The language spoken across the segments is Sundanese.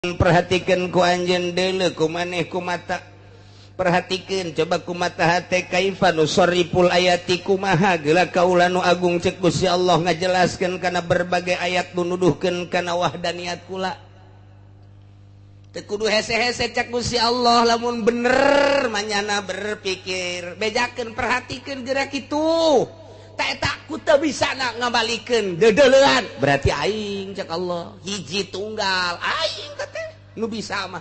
Perhatikan ku anjeun deuleu ku maneh ku mata, perhatikan coba ku mata hate. Kaifa nusarriful ayati, kumaha geula kaula nu agung, cek Gusti Allah, ngajelaskeun kana berbagai ayat nu nuduhkeun kana wahdaniyat kula. Teu kudu hese-hese, cek Gusti Allah. Lamun bener manyana berpikir, bejakeun, perhatikeun gerak itu tak tak ku teu bisa na ngabalikeun deudeulean, berarti aing, cek Allah, hiji tunggal aing teh nu bisa mah.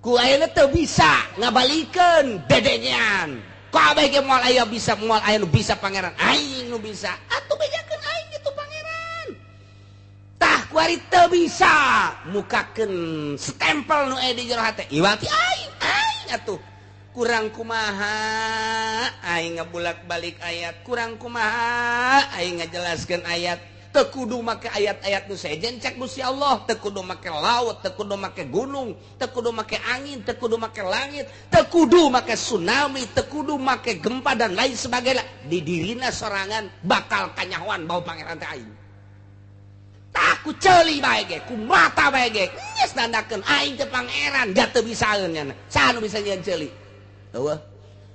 Ku ayeuna teu bisa ngabalikeun dedengean, kabeh ge moal aya bisa, moal aya nu bisa Pangeran, aing nu bisa. Atuh bejakeun aing itu Pangeran. Tah, kuari teu bisa mukakeun stempel nu aya di jero hate, iwati aing, aing atuh. Kurang kumaha aing ngabulak-balik ayat, kurang kumaha aing ngajelaskeun ayat, teu kudu make ayat-ayat nu sejen, cek Gusti Allah. Teu kudu make laut, teu kudu make gunung, teu kudu make angin, teu kudu make langit, teu kudu make tsunami, teu kudu make gempa dan lain sebagainya. Di dirina sorangan bakal kanyahoan bahwa Pangeran teh aing. Tah, ku ceuli bae ge, ku mata bae ge geus nandakeun aing teh Pangeran. Da teu bisaeun nyana, saha nu bisa nyieun ceuli? Eueuh.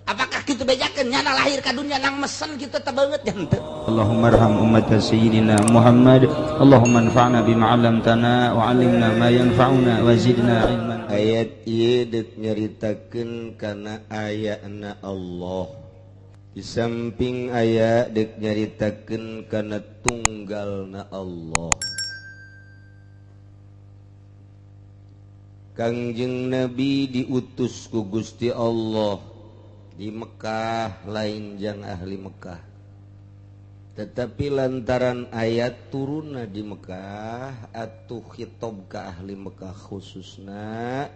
Apakah kitu bejakeun nyana lahir ka dunya nang mesen kitu teh beungeut nya henteu? Allahumma arham ummat sayyidina Muhammad. Allahumma anfa'na bima 'allamtana wa 'allimna ma yanfa'una wa zidna ilman. Ayat ieu deuk nyaritakeun kana ayana Allah. Di samping aya deuk nyaritakeun kana tunggalna Allah. Kangjeng Nabi diutus ku Gusti Allah di Mekah, lain jang ahli Mekah, tetapi lantaran ayat turunna di Mekah, atuh khitab ka ahli Mekah khususna,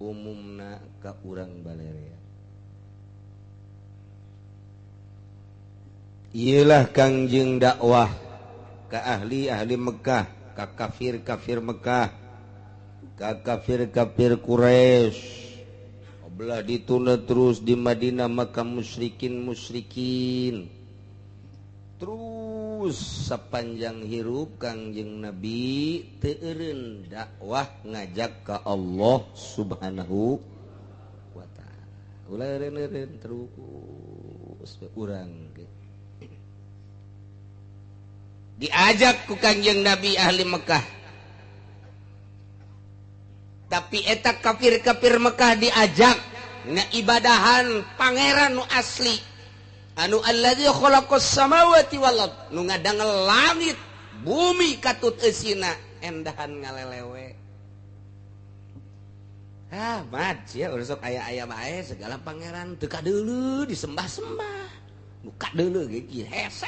umumna ka urang balerea. Iyalah Kangjeng dakwah ka ahli-ahli Mekah, ka kafir-kafir Mekah, ka kafir-kafir Quraisy. Belah dituna terus di Madinah maka musyrikin-musyrikin. Terus sepanjang hirup Kangjeng Nabi teu eureun dakwah ngajak ka Allah Subhanahu wa taala. Ulah eureun-eureun terus urang ge. Diajak ku Kangjeng Nabi ahli Mekah. Tapi eta kafir-kafir Mekah diajak na ibadahan Pangeran nu asli, anu alladzi khalaqas samawati wal ard, nu ngadangel langit bumi katut eusina, endahan ngalelewe. Ah, mat sia urang sok aya-aya bae segala pangeran teu kadeuleu disembah-sembah. Nu kadeuleu ge kieu hese.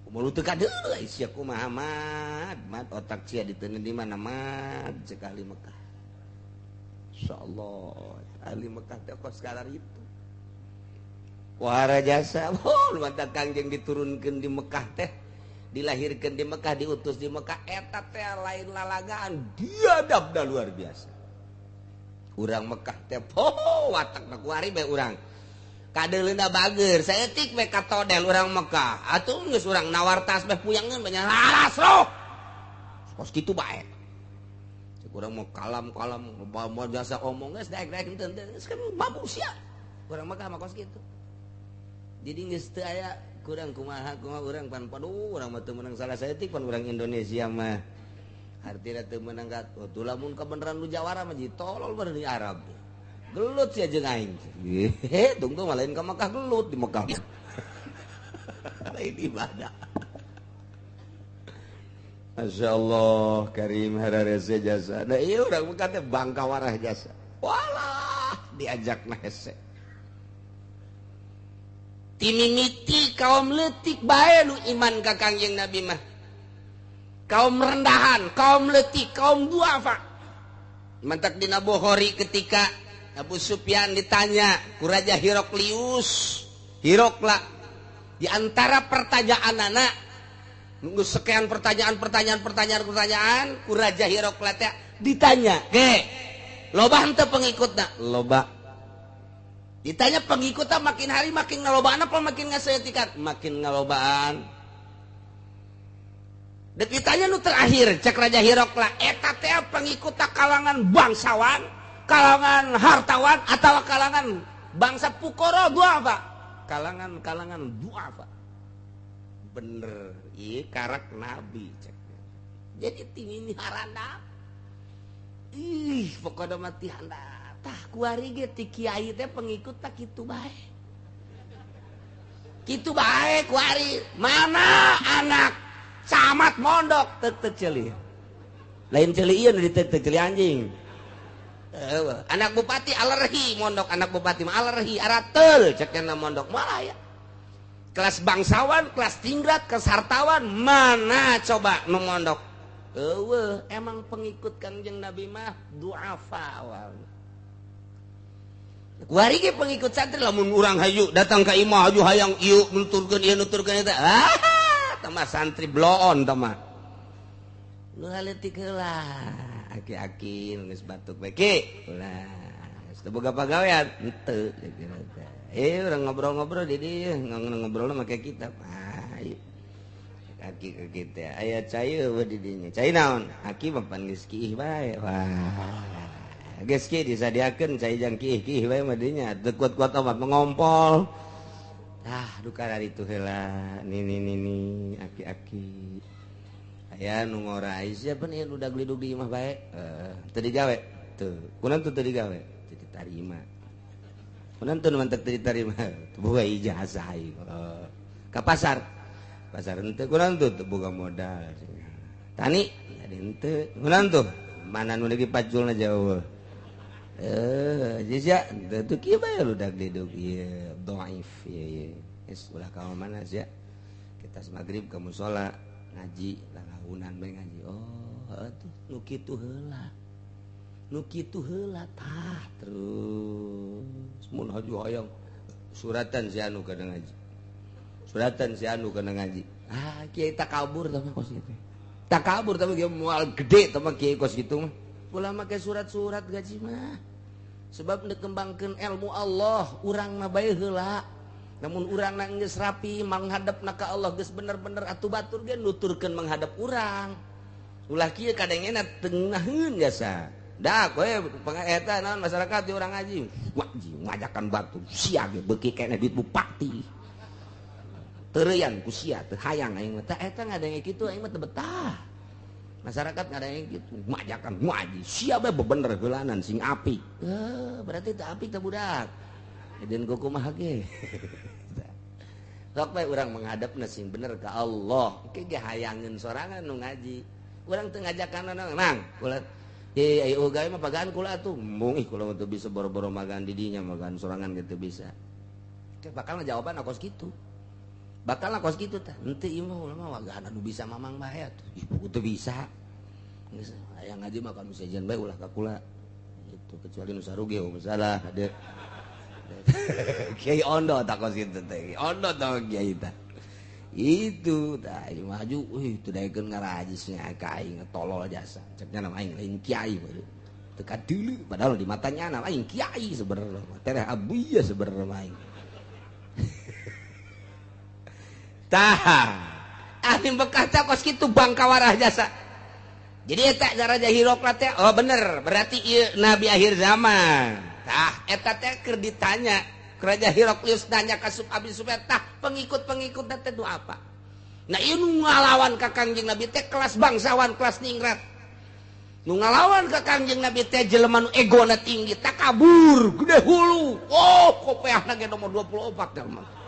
Kumaha teu kadeuleu ai sia, kumaha mat mat otak sia diteundeun di mana mat, cek ahli Mekah. Insyaallah ahli Mekah teh kos kalar itu. Wahara jasa, oh, mata Kangjeng diturunkeun di Mekah teh, dilahirkeun di Mekah, diutus di Mekah, eta teh lain lalagaan, diadab da luar biasa. Urang Mekah teh, oh, watak na kuari bae urang. Kadeuleuna bager, saeutik we katodel urang Mekah. Atuh geus urang nawar tas beh puyangeun banyak laras roh. Kos kitu bae. Cek urang mau kalam-kalam, mau jasa omong geus daek-daek henteu geus kan babu sia. Urang Mekah mah kos kitu. Jadi geus teu aya kurang kumaha kumaha urang pan paduh urang mah teu meunang salah saeutik pan urang Indonesia mah. Artina teu meunang ka oh, lamun kebenaran nu jawara mah jadi tolol bae di Arab. Gelut sia jeung aing. Hehe, tungtung mah lain ka Mekah, gelut di Mekah. Lain ibadah. Masya Allah, Karim hararese jasa. Nah iya urang Mekah teh bangka warah jasa. Walah, diajak na hese. Timimiti kaum leutik bae nu iman ka Kangjeng Nabi mah. Kaum rendahan, kaum leutik, kaum duafa. Mantak dina Bukhari ketika Abu Sufyan ditanya ku Raja Hiroklius, Hirokla, di antara pertanyaan anak nunggu sekian pertanyaan pertanyaan pertanyaan pertanyaan ku Raja Hirokla teh ditanya, "Ge, loba henteu pengikutna?" "Loba." Ditanya pengikutna makin hari makin ngalobaan apa makin ngaseutikan? "Makin ngalobaan." Dek ditanya nu terakhir cek Raja Hirokla eta teh pengikut kalangan bangsawan, kalangan hartawan atau kalangan bangsa pukoro duafa, kalangan-kalangan duafa. Bener, ieu karak nabi cek. Jadi tinggi haranda. Ih, pokokna mati handap. Tah kuari ge ti kiai teh pengikut tak kitu bae. Kitu bae kuari. Mana anak camat mondok tek ceuli. Lain ceuli ieu nu ditek ceuli anjing. Anak bupati alergi mondok, anak bupati mah alergi arateul cek nya mondok malah ya. Kelas bangsawan, kelas tingkat, kelas hartawan mana coba nu mondok? Eueuh, emang pengikut Kangjeng Nabi mah duafa awal. Kuari ge pengikut santri lamun urang hayu datang ka imah hayu hayang ieu nuturkeun ieu nuturkeun eta. Ah, tah santri bloon tah mah. Nu leutik heula, aki-aki geus batuk bae ki. Ulah, geus teu boga pagawean henteu teh. Urang ngobrol-ngobrol di dieu, ngobrol make kitab. Ah, ieu. Aki ke kita aya cai eueuh di dinya. Cai naon? Aki mah pan geus kiih bae. Wah. Geus kieu disadiakeun cai jang kiih-kiih bae mah dinya. Teu kuat-kuat amat mengompol. Ah, duka dari itu heula. Nini nini aki-aki. Aya nu ngora siapa nih udah glidug di imah bae. Teu digawe. Teu. Kunaon teu digawe? Teu ditarima. Kunaon teu mantek teu ditarima? Teu boga ijazah aing. Ka pasar. Pasar henteu kunaon tuh teu boga modal. Tani jadi henteu. Kunaon tuh? Mana nu lagi paculna jauh. Jizya henteu tuh kieu bae ludak diduk ieu dhaif ieu ieu. Geus ulah ka mana sia. Kita maghrib ka musala ngaji lalaunan bae ngaji. Oh, heuh tuh nu kitu heula. Nu kitu heula tah terus mun haju hayang suratan si anu kana ngaji. Suratan si anu kana ngaji. Ah, kiai takabur tah mah kos kitu. Takabur tah mah kiai moal gede tah mah kiai kos kitu mah. Ulah make surat-surat gaji mah. Sebab nekembangkeun ilmu Allah, urang mah bae heula. Namun urang na geus rapi manghadapna ka Allah geus bener-bener atuh batur ge nuturkeun menghadap urang. Ulah kieu kadangena teu ngeunaheun jasa. Dah kowe eta naon masyarakat di urang ngaji. Ngaji ngajakan batu sia ge beuki keneh duit bupati. Teureyan ku sia teu hayang aing mah. Tah eta ngadenge kitu aing mah teu betah. Masyarakat ngadenge kitu, ngajakan ngaji sia bae bebener heulanan sing apik. Berarti teu apik teh budak. Edeun kumaha ge. Sok bae urang menghadapna sing bener ka Allah. Engke ge hayangeun sorangan nu ngaji. Urang teu ngajakan naon, Mang. Kula ye ayo gawe mah pagaan kula atuh. Embung ih kula mah teu bisa boro-boro magaan di dinya, magaan sorangan ge teu bisa. Bakal jawaban kos kitu. Bakal kos kitu tah. Henteu ieu mah ulah mah wagaan anu bisa mamang bae atuh. Ih teu bisa. Geus hayang ngaji mah kanu sejen bae ulah ka kula. Itu kecuali nu saruge masalah de. Kiai ondo tak kos kitu teh. Ondo tah kiai tah. Itu tah ieu maju euy teu daekeun ngarajisnya ka aing tolol jasa. Ceknya nama aing lain kiai teu kadeuleu padahal di matanya nama aing kiai sebenarnya. Tereh abuya sebenarnya aing. Tah, ahli Bekah teh kos kitu bangkawarah jasa. Jadi eta Raja Hirokla teh oh bener, berarti ieu nabi akhir zaman. Tah, eta teh keur ditanya Raja Hiroklius nanya ka Abi Sufyan, tah pengikut-pengikut teh nu apa? Nah ieu nu ngalawan ka Kangjeng Nabi teh kelas bangsawan, kelas ningrat. Nu ngalawan ka Kangjeng Nabi teh jelema nu egona tinggi, takabur, gede hulu. Oh, kopeahna ge nomor 24 teh mah.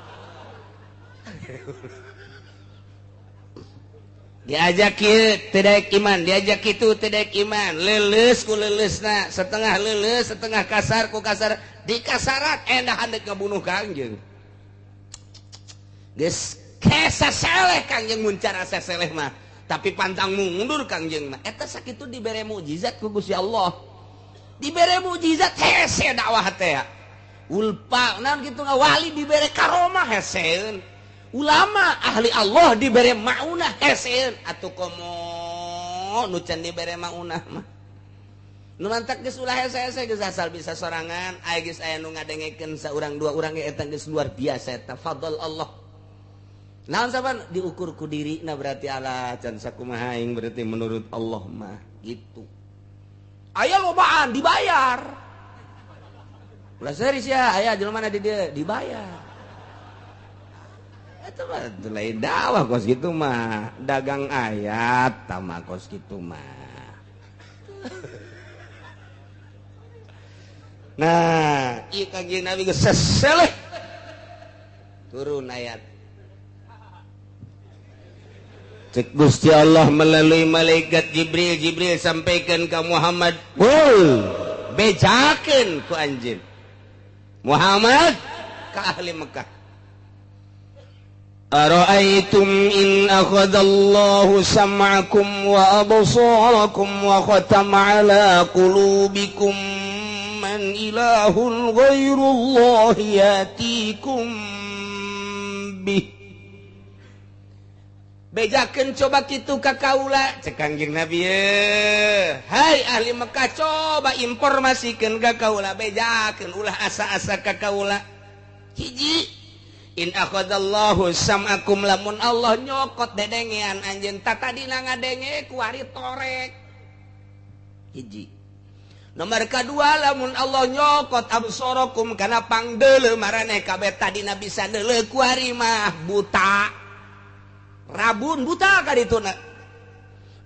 Diajak kieu teu daek iman, diajak kitu teu daek iman, leuleus ku leuleusna, setengah leuleus, setengah kasar ku kasar, dikasaran endah handek ngabunuh Kangjeng. Geus kesa seleh Kangjeng mun cara saseleh mah, tapi pantang mundur Kangjeng mah. Eta sakitu dibere mukjizat ku Gusti Allah. Dibere mukjizat hese dakwah teh. Ulpa naon kitu wali dibere karomah heseun. Ulama ahli Allah dibere maunah heseun atuh komo nu can dibere maunah mah. Nu mantak geus ulah hese-hese geus asal bisa sorangan aya geus aya nu ngadengekeun saurang dua urang ge eta geus luar biasa eta fadl Allah. Naon saban diukur ku dirina berarti ala can sakumaha aing berarti menurut Allah mah gitu. Aya lobaan dibayar. Ulah serius ya, aya jelema di dieu dibayar. Eta mah lain dakwah kos kitu mah, dagang ayat tama kos kitu mah. Nah, ieu Kangjeng Nabi geus seseleh. Turun ayat. Cek Gusti Allah melalui malaikat Jibril, Jibril sampaikan ke Muhammad, "Qul bejakeun ku anjeun Muhammad ka ahli Mekah. Ara'aitum in akhadallahu sam'akum wa absarakum wa khatama ala qulubikum man ilahun ghairullahi yatikum bih." Bejakeun coba kitu ka kaula cek Kangjeng Nabi ye. Hai ahli Mekah coba informasikeun ka kaula, bejakeun ulah asa-asa ka kaula. Hiji, in akhadallahu sam'akum lamun Allah nyokot dedengean anjeun tatadina ngadenge kuari torek. Hiji. Nomor kadua lamun Allah nyokot absarakum kana pangdeuleu maraneh kabeh tadina bisa deuleu kuari mah buta. Rabun buta kadituna.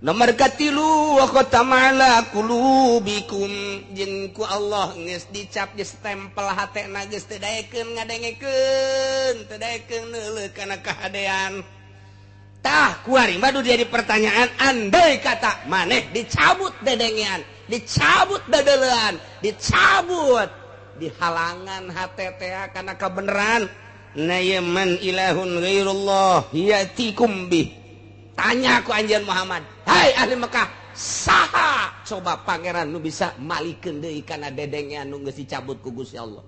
Nomor katilu wa khatama ala qulubikum jeung ku Allah geus dicap geus stempel hatena geus teu daekeun ngadengekeun, teu daekeun neuleuh kana kahadean. Tah kuari mah jadi pertanyaan andai kata maneh dicabut dedengean, dicabut dadeulean, dicabut dihalangan hate teh kana kabeneran. Na man ilahun ghairullah yatikum bih. Tanya ku anjeun Muhammad, hai ahli Mekah, saha coba pangeran nu bisa malikeun deui kana dedengean nu geus dicabut ku Gusti Allah?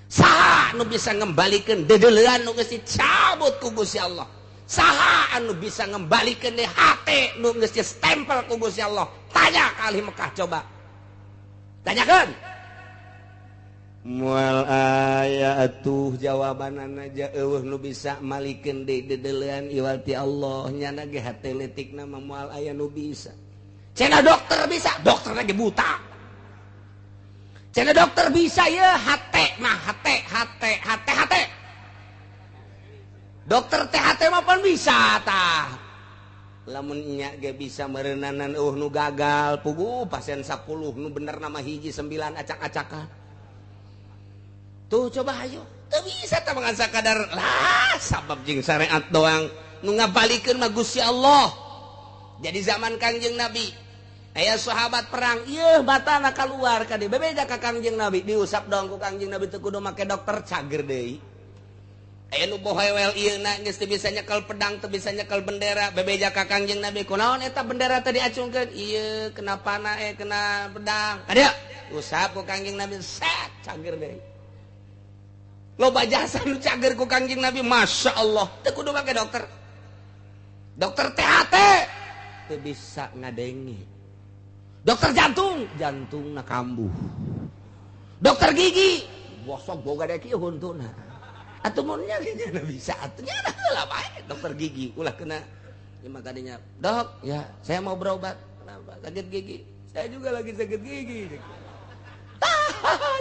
Saha nu bisa ngembalikeun dedeulean nu geus dicabut ku Gusti Allah? Saha anu bisa ngembalikeun deui hate nu geus distempel ku Gusti Allah? Tanya ka ahli Mekah coba. Tanyakeun. Mual aya atuh jawabanana aja eueuh nu bisa malikeun deui dedeulean iwal ti Allah nyana ge hate leutikna mah moal aya nu bisa. Cenah dokter bisa, dokterna ge buta. Cenah dokter bisa ye hate mah hate hate hate hate. Dokter THT mah pan bisa tah. Lamun nya ge bisa meureunnanan eueuh nu gagal puguh pasien 10 nu bener nama hiji 9 acak-acakan. Tuh coba ayo, teu bisa tah mangan sakadar lah sabab jeung syariat doang nu ngabalikeun mah Gusti Allah. Jadi zaman Kangjeng Nabi aya sahabat perang ieu batana kaluar ka dieu bebeja ka Kangjeng Nabi diusap doang ku Kangjeng Nabi teu kudu make dokter cager deui. Aya nu bohewel ieu na geus teu bisa nyekel pedang teu bisa nyekel bendera bebeja ka Kangjeng Nabi kunaon eta bendera tadi acungkeun ieu kena panah kena pedang. Ka dieu usap ku Kangjeng Nabi set cager deui. Loba jasa nu cager ku Kangjeng Nabi Masya Allah teu kudu make dokter. Dokter THT teu bisa ngadenge. Dokter jantung jantungna kambuh. Dokter gigi bosok boga dek ieu huntuna. Atuh mun nya bisa atuh nya heula bae dokter gigi ulah kena ieu mah kadinya. Dok, ya saya mau berobat. Kenapa? Sakit gigi. Saya juga lagi sakit gigi.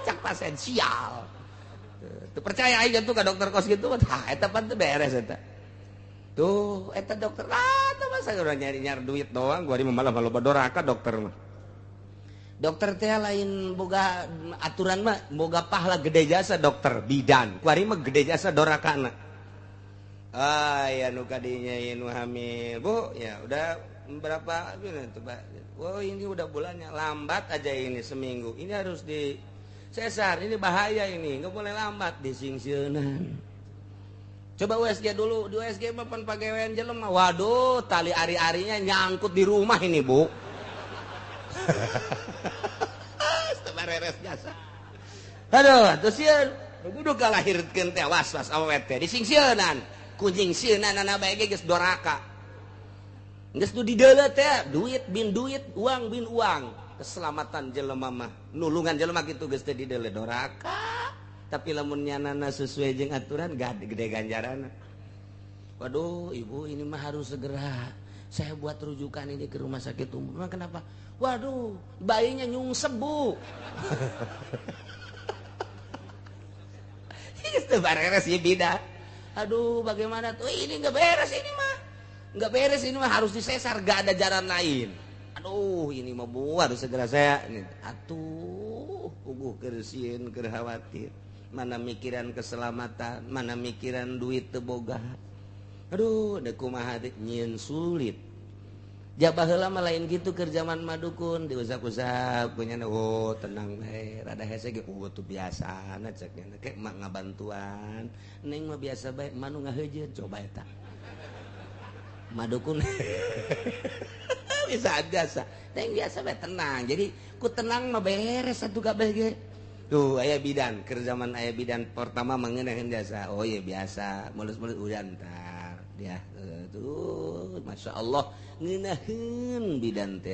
Cak pasien sial. Tuh percaya aja tuh ke dokter kos gitu, tah eta pan teu beres eta. Tuh eta dokter lah tah masa urang nyari-nyari duit doang, gua di malah loba doraka dokter mah. Dokter teh lain boga aturan mah boga pahala gede jasa dokter bidan, kuari mah gede jasa dorakana. Ah ya nu kadinya ieu nu hamil, Bu, ya udah berapa coba. Oh ini udah bulannya, lambat aja ini seminggu. Ini harus di sesar, ini bahaya ini, nggak boleh lambat disingsieunan. Coba USG dulu, di USG mah pan pagewean jelema. Waduh, tali ari-arinya nyangkut di rumah ini, Bu. Sebareres jasa. Aduh, terus sieun, kudu kalahirkeun teh was-was awet teh disingsieunan. Kunying sieunanana bae ge geus doraka. Geus nu dideuleu teh duit bin duit, uang bin uang. Keselamatan jelema mah nulungan jelema kitu geus teh dideuleu doraka. Tapi lamun nyanana sesuai jeung aturan gede ganjaranna. Waduh ibu ini mah harus segera saya buat rujukan ini ke rumah sakit umum. Memang kenapa? Waduh, bayinya nyungsep bu. Itu beres ya beda. Aduh, bagaimana tuh? Ini nggak beres ini mah. Nggak beres ini mah, harus disesar, gak ada jalan lain. Aduh, ini mah bu harus segera saya. Atuh, puguh kersieun, keur khawatir. Mana mikiran keselamatan, mana mikiran duit teu boga. Aduh, da kumaha teh nyieun sulit. Jabah heula mah lain kitu keur zaman madukun diusap-usap punya oh tenang bae rada hese ge oh tuh biasana cek nya ke mak ngabantuan. Neng mah biasa bae manu ngaheujeun coba eta. Madukun bisa biasa. Neng biasa bae tenang. Jadi ku tenang mah beres atuh kabeh ge. Tuh aya bidan keur zaman aya bidan pertama mengenakeun jasa. Oh iya biasa mulus-mulus udah entar. Ya tuh masya Allah ngeunaheun bidan teh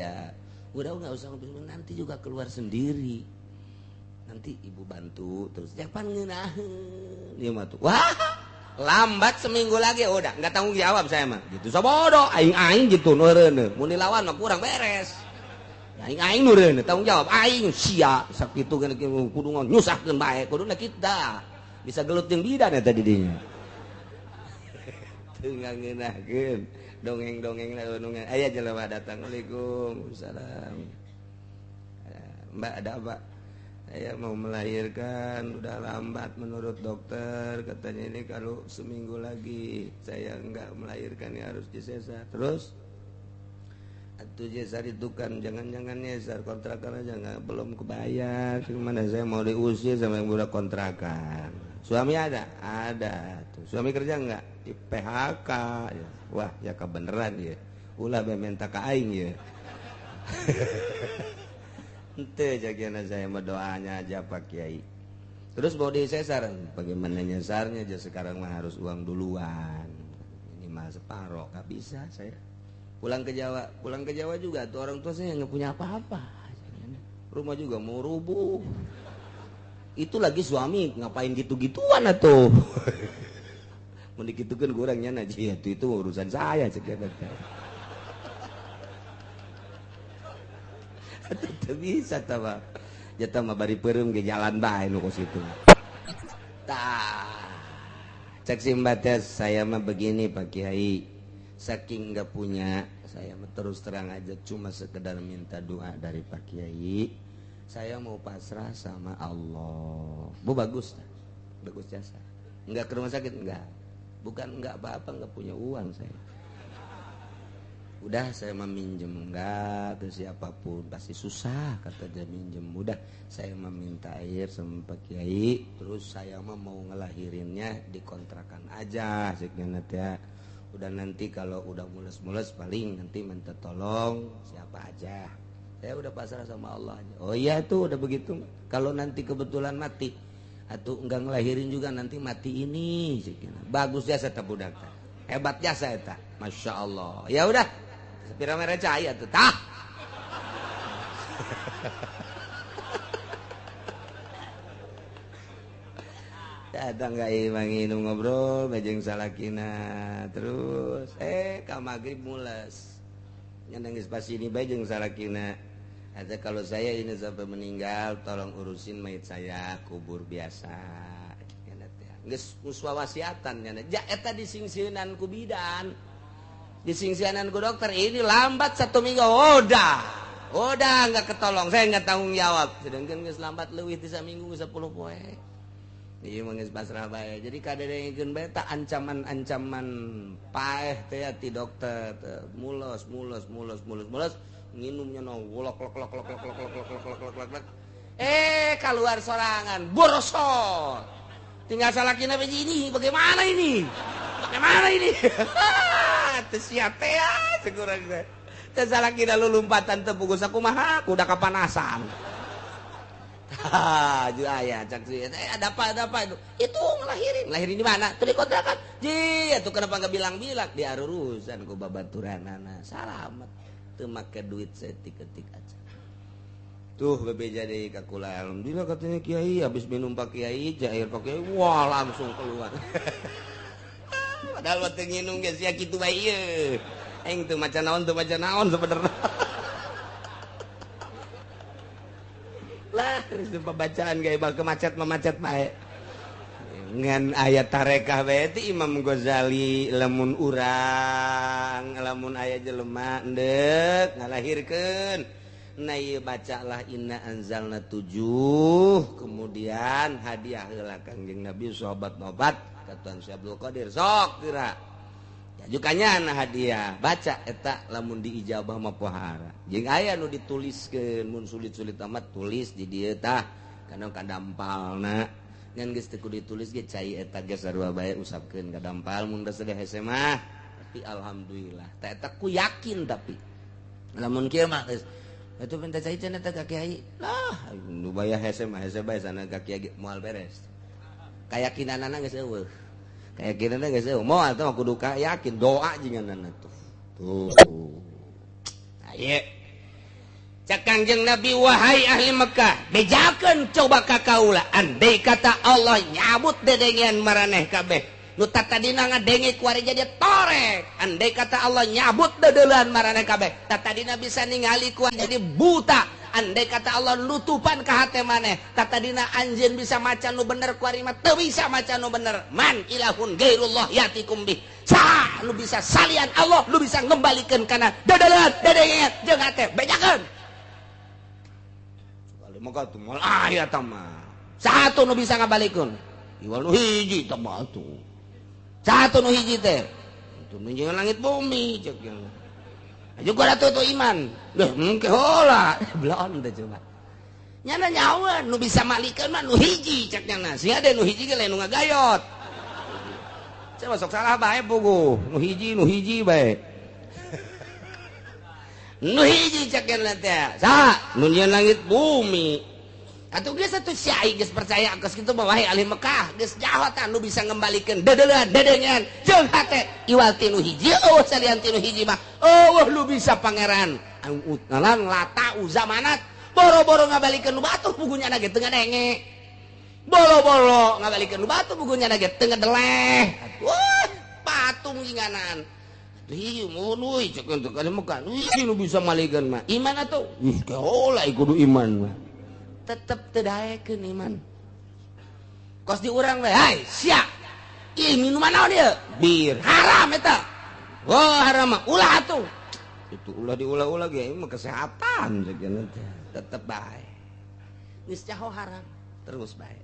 udah nggak usah nanti juga keluar sendiri nanti ibu bantu terus jangan ngeunaheun ieu mah tuh wah lambat seminggu lagi udah nggak tanggung jawab saya mah gitu sabodo aing-aing gitu nu reuneuh mun dilawan mah kurang beres aing-aing nu reuneuh tanggung jawab aing sia sakitu kudu nyusahkeun bae kuduna kita bisa gelut jeung bidan eta di dinya ngeunahkeun dongeng-dongeng dongeng aya jelema datang waalaikumsalam Mbak ada apa saya mau melahirkan udah lambat menurut dokter katanya ini kalau seminggu lagi saya enggak melahirkan ya harus disesar terus atuh nyesar itu kan jangan-jangan nyesar kontrakan aja enggak belum kebayar gimana saya mau diusir sama yang udah kontrakan. Suami ada? Ada. Tuh. Suami kerja enggak? Di PHK. Ya. Wah, ya kebeneran ya. Ulah be minta ka aing ya. Henteu jagiana saya mah doanya aja Pak Kiai. Terus mau disesar, bagaimana nyesarnya aja sekarang mah harus uang duluan. Ini mah separoh, enggak bisa saya. Pulang ke Jawa juga tuh orang tua saya enggak punya apa-apa. Rumah juga mau rubuh. Itu lagi suami ngapain gitu-gituan atuh. Mun dikitukeun kurangnya naji itu urusan saya cek eta. Atuh bisa tah Pak. Jatah mah bari peureum ge jalan bae nu kos kitu. Tah. Cek si Mbak teh saya mah begini Pak Kiai. Saking enggak punya, saya mah terus terang aja cuma sekedar minta doa dari Pak Kiai. Saya mau pasrah sama Allah. Bu bagus, bagus jasa. Enggak ke rumah sakit enggak. Bukan enggak apa-apa, enggak punya uang saya. Udah saya meminjem enggak ke siapapun, pasti susah kata dia minjem. Udah saya meminta air sama Pak Kiai, terus saya mah mau ngelahirinnya di kontrakan aja, ceknya ya. Udah nanti kalau udah mules-mules paling nanti minta tolong siapa aja. Saya udah pasrah sama Allah aja. Oh iya tuh udah begitu. Kalau nanti kebetulan mati atau enggak ngelahirin juga nanti mati ini. Bagus jasa ta budak. Hebat jasa eta. Masya Allah. Ya udah. Sepira merah cahaya tuh. Tah. Datang ka imah nginum ngobrol bajeng salakina terus ka magrib mules. Nangis pas ini bae jeung salakina. Ada kalau saya ini sampai meninggal tolong urusin mayit saya kubur biasa. Geus muswawasiatan nya. Ja eta disingsieunan ku bidan. Disingsieunan ku dokter ini lambat 1 minggu. Udah enggak ketolong, saya enggak tanggung jawab. Sedangkan geus lambat leuwih ti saminggu 10 poe. Ieu mah geus pasrah bae. Jadi kadedengekeun bae ta ancaman-ancaman paeh teh ti dokter mules mules mules mules mules nginumnya no wolok lok lok lok lok lok lok lok lok lok lok keluar sorangan borosot tinggal salakina begini bagaimana ini teu sia teh sekurang teh teh salakina lulumpatan teu pugus sakumaha kuda kapanasan. Tah ju aya cak si ada apa itu ngelahirin di mana tuh di kontrakan ji atuh kenapa enggak bilang-bilang diarurusan ku babaturanana salamet teu make duit setik-etik aja. Tuh bebeja deui ka kula alhamdulillah katanya kiai habis minum Pak Kiai jair Pak Kiai wah langsung keluar. Padahal waktu nginum geus sia kitu bae ieu. Aing teu maca naon sebenarnya. Lah, geus pembacaan ge bakal macet-macet bae. Ngan ayat tarekah bae teh Imam Ghazali lamun urang, lamun aya jelema endek ngalahirkeun. Nah ieu bacalah inna anzalna 7, kemudian hadiah heula Kangjeng Nabi sahabat nobat ka Tuan Syekh Abdul Qadir sok geura. Jukanya na hadiah baca eta lamun diijabah mah pohara. Jeung aya nu dituliskeun mun sulit-sulit amat tulis di dieu tah kana kadampalna. Ngan geus teu kudu ditulis ge cai eta geus sarua bae usapkeun ka dampal mun geus teh hese mah. Tapi alhamdulillah tah eta ku yakin tapi lamun kieu mah geus itu minta cai cenah teh ka kiai. Lah nu bayar hese mah hese bae sana ka kiai moal beres. Kayakinanana geus eueuh. Keyakinanna geus eueuh. Moal teh kudu yakin doa jinganana tuh. Tuh. Aye. Cak Kangjeng Nabi wahai ahli Mekah, bejakeun coba ka kaula andai kata Allah nyabut dedengean maraneh kabeh. Nu tatadina ngadenge ku ari jadi torek. Andai kata Allah nyabut dedeuleun maraneh kabeh, tatadina bisa ningali ku jadi buta. Andai kata Allah nutupan ka hate maneh, tatadina anjeun bisa maca nu bener ku ari mah teu bisa maca nu bener. Man ilahun gairullah yatikum bih. Saha nu bisa salian Allah nu bisa ngembalikeun kana dedeuleun dedengean jeung hate bejakeun. Sekali mah tuh moal aya tah mah. Saha tuh nu bisa ngabalikeun? Iwal nu hiji tah mah tuh. Satu nu hiji teh itu nunjungan langit bumi cek yang juga ada tuh iman deh mungkin hola belon teh coba nyana nyawa nu bisa malikeun mah nu hiji cek nyana sia deh nu hiji ge lain nu ngagayot coba sok salah bae puguh nu hiji bae nu hiji cek nyana teh saha nu nyieun langit bumi. Atuh geus atuh si ai geus percaya geus kitu mah wahai ahli Mekah geus jahat nu bisa ngembalikeun dedeuleun dedengean jeung hate iwal tinu hiji eueuh salian tinu hiji mah eueuh lu bisa pangeran ngalan lata uzamanat boro-boro ngabalikeun nu batuh pugunya ge teu ngadenge boro-boro ngabalikeun nu batuh pugunya ge teu ngadeleh atuh patung jinganan ih mun euy cek teu ka Mekah euy nu bisa malikeun mah iman atuh ih kaola kudu iman mah tetep teu daekeun iman. Kos di urang we, hai sia. Ih minuman naon ieu? Bir. Haram eta. Wah, haram mah ulah atuh. Itu ulah diulah-ulah ge mah kesehatan sakieu teh. Tetep bae. Geus nyaho haram, terus bae.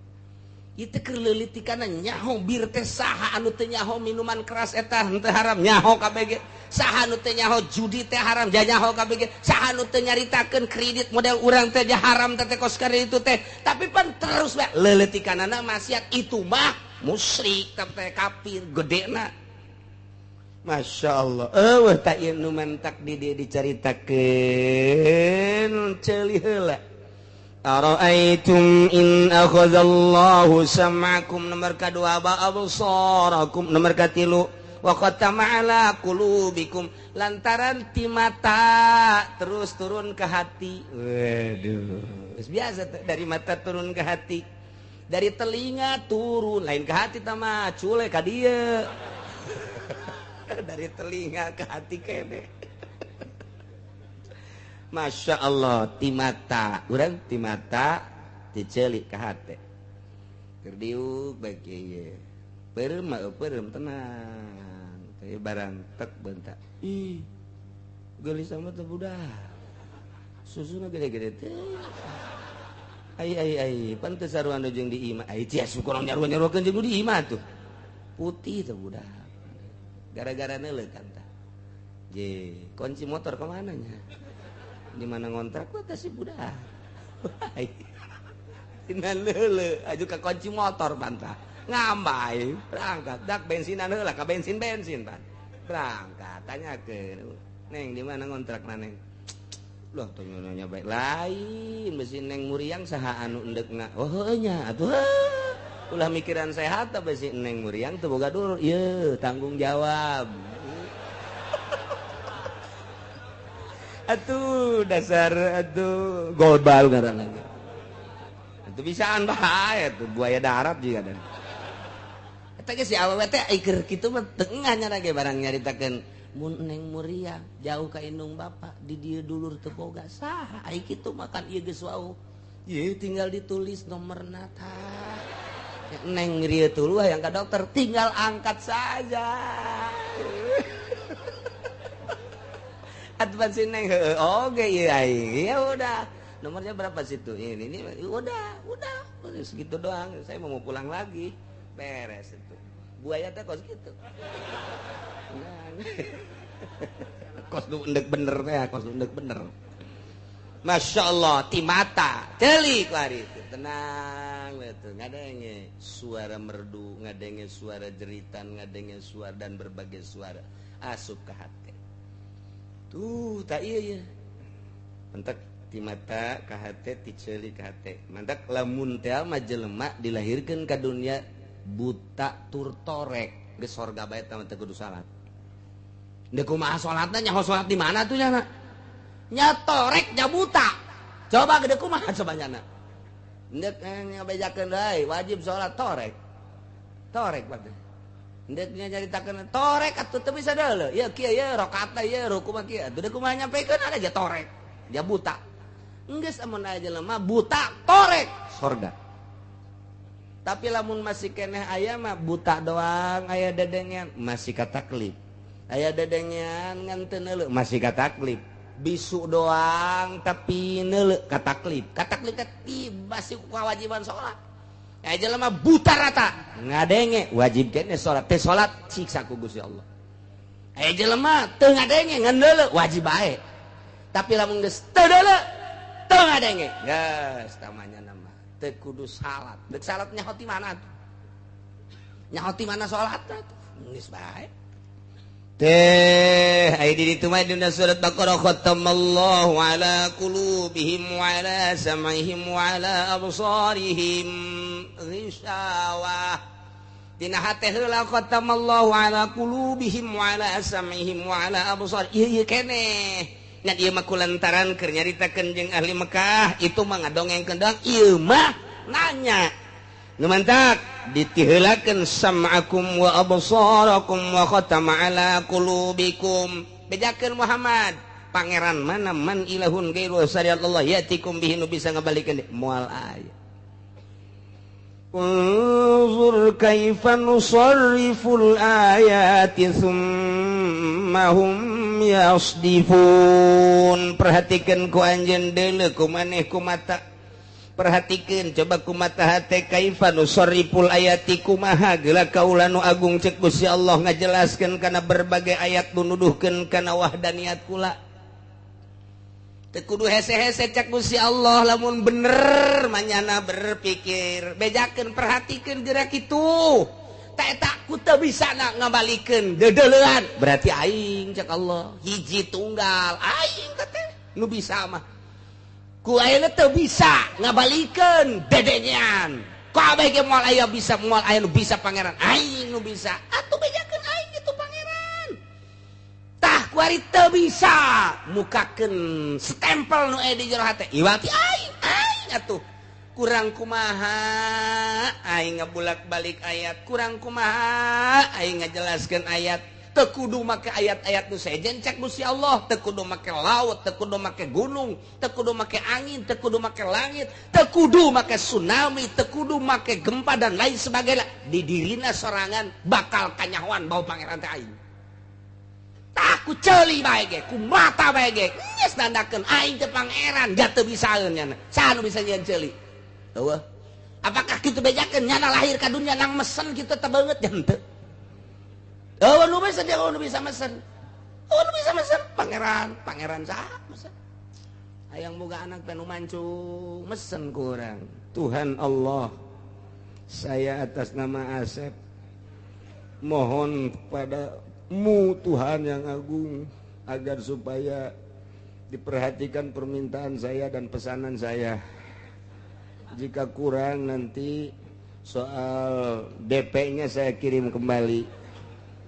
Ieu teh keur leulitikanna nyaho bir teh saha anu teu nyaho minuman keras eta henteu haram nyaho kabeh ge. Saha nu teu nyaho judi teh haram nyaho kabeh ge. Saha nu teu nyaritakeun kredit model urang teh haram teh kos kredit itu teh. Tapi pan terus bae leulitikanana maksiat itu mah musyrik teh kafir gedena. Masya Allah. Eueuh tak ieu nu mantak di dieu dicaritakeun ceuli heula. Ara'aitum in akhadallahu sam'akum nomor kadua wa absarakum nomor katilu wa khatama ala qulubikum lantaran ti mata terus turun ke hati. Waduh, biasa dari mata turun ke hati, dari telinga turun lain ke hati tama cule ka dieu. Dari telinga ke hati kene. Masya Allah, ti mata, urang ti mata dicelik ka hate. Keur diuk bae kieu. Peureum mah peureum tenang. Teh barang tek bentak. Ih. Geulis amat teh budak. Susuna gede-gede teh. Ai ai ai, pan teu sarua nu jeung di imah. Ai cia syukur nyaruan-nyaruakeun jeung di imah tuh. Putih teh budak. Gara-gara neuleuh kan tah. Je, kunci motor ka mana nya? Di mana ngontrak gua si budak. Tina leule aju ka kunci motor bantah. Ngambai berangkat dak bensinan heula ka bensin-bensin pan. Berangkat tanyakeun, "Neng, di mana ngontrak na, Neng?" Loh, teu nanya bae lain besi Neng Muriang saha anu endekna. Oh, heuh nya atuh. Ulah mikiran sehat teh besi Neng Muriang teu boga dulur. Ieu tanggung jawab. Atuh dasar atuh golbal ngaranna. Atuh bisaan bae atuh buaya darat juga dan. Eta ge si awewe teh iker kitu mah teu engah ge barang nyaritakeun mun neng muria jauh ka indung bapak di dieu dulur teu boga saha ai kitu makan ieu geus wau. Ieu tinggal ditulis nomorna tah. Neng rieu tuluh yang ke dokter tinggal angkat saja. Atuh si neng heueuh oge ieu aing. Ya udah, nomornya berapa situ? Ini udah segitu doang. Saya mau pulang lagi. Beres itu. Buaya teh kos gitu. Kos nu endek bener teh, kos nu endek bener. Masya Allah, ti mata, celik lari itu. Tenang betul, ngadenge suara merdu, ngadenge suara jeritan, ngadenge suara dan berbagai suara asup ke hati. Tuh, tak iya ya. Mentak ti mata ka hate, ti ceuli ka hate. Mantak lamun teh mah jelema dilahirkeun ka dunia buta tur torek, geus sorga bae tah teu kudu salat. Deuk kumaha salatna nyaho salat di mana tuh nyana? Nya torek nya buta. Coba gede kumaha coba nyana. Deuk ngabejakeun deui wajib salat torek. Torek berarti. Ndek nyaritakeun torek atuh teu bisa deuleu. Ieu kieu ieu rakaatna ieu ruku mah kieu. Atuh deuk kumaha nyampekeun ada aja torek. Dia buta. Enggeus amun aya jelema buta torek sorga. Tapi lamun masih keneh aya mah buta doang aya dedengean masih kataklif. Aya dedengean ngan teu neuleu masih kataklif. Bisu doang tapi neuleu kataklif. Kataklif teh tiba sih kewajiban salat. Aya jelema buta rata ngadenge wajib kene salat teh salat siksa ku Gusti Allah. Aya jelema teu ngadenge ngan deuleu wajib bae. Tapi lamun geus teu deuleu teu ngadenge geus tamanya nama teu kudu salat. Deuk salat nyaho ti mana tuh? Nyaho ti mana salat tuh? Geus bae. Teh ai di ditu mah dina surat Baqarah khatamallahu ala qulubihim wa ala sam'ihim wa ala absarihim ghisawah. Dina hate heula khatamallahu ala qulubihim wa ala sam'ihim wa ala absar. Ieu ieu keneh. Nya ieu mah kulantaran keur nyaritakeun jeung ahli Mekah itu mah ngadongengkeun doang ieu mah nanya. Nu mantak ditiheulakeun sam'akum wa absarakum wa khatama ala qulubikum. Bejakeun Muhammad, pangeran mana man ilahun ghairu syariat Allah yatikum bihi nu bisa ngabalikeun moal aya. Unzur kaifa nusarriful ayati tsumma hum yasdifun. Perhatikeun ku anjeun deuleu ku maneh ku mata. Perhatikeun coba ku mata hate kaifa nusarriful ayati kumaha geula kaula nu agung cek Gusti Allah ngajelaskeun kana berbagai ayat nu nuduhkeun kana wahdaniyat kula. Teu kudu hese-hese cek Gusti Allah lamun bener manyana berpikir. Bejakeun perhatikeun geura kitu. Tak eta ku teu bisa ngabalikeun deudeulean. Berarti aing cek Allah hiji tunggal aing teh nu bisa mah. Ku ayeuna teu bisa ngabalikeun dedengean. Ku abeh ge moal aya bisa moal aya nu bisa pangeran aing nu bisa. Atuh bejakeun aing itu pangeran. Tah ku ari teu bisa mukakeun stempel nu aya di jero hate. Iwati aing aing atuh. Kurang kumaha aing ngabulak-balik ayat, kurang kumaha aing ngajelaskeun ayat. Teu kudu make ayat-ayat nu sejen cek Gusti Allah, teu kudu make laut, teu kudu make gunung, teu kudu make angin, teu kudu make langit, teu kudu make tsunami, teu kudu make gempa dan lain sebagainya. Di dirina sorangan bakal kanyahoan bau pangeran teh aing. Tah ku ceuli bae ge, ku mata bae ge, geus nandakeun aing teh pangeran, da teu bisaeun nyana. Saha nu bisa nyieun ceuli? Eueuh. Apakah kitu bejakeun nyana lahir ka dunya nang mesen kitu teh beungeut nya henteu? Oh, nu bisa dia, nu bisa mesen. Oh, nu bisa mesen pangeran, pangeran saha mesen. Hayang boga anak teh nu mancung, mesen ku urang. Tuhan Allah, saya atas nama Asep mohon padamu Tuhan yang agung agar supaya diperhatikan permintaan saya dan pesanan saya. Jika kurang nanti soal DP-nya saya kirim kembali.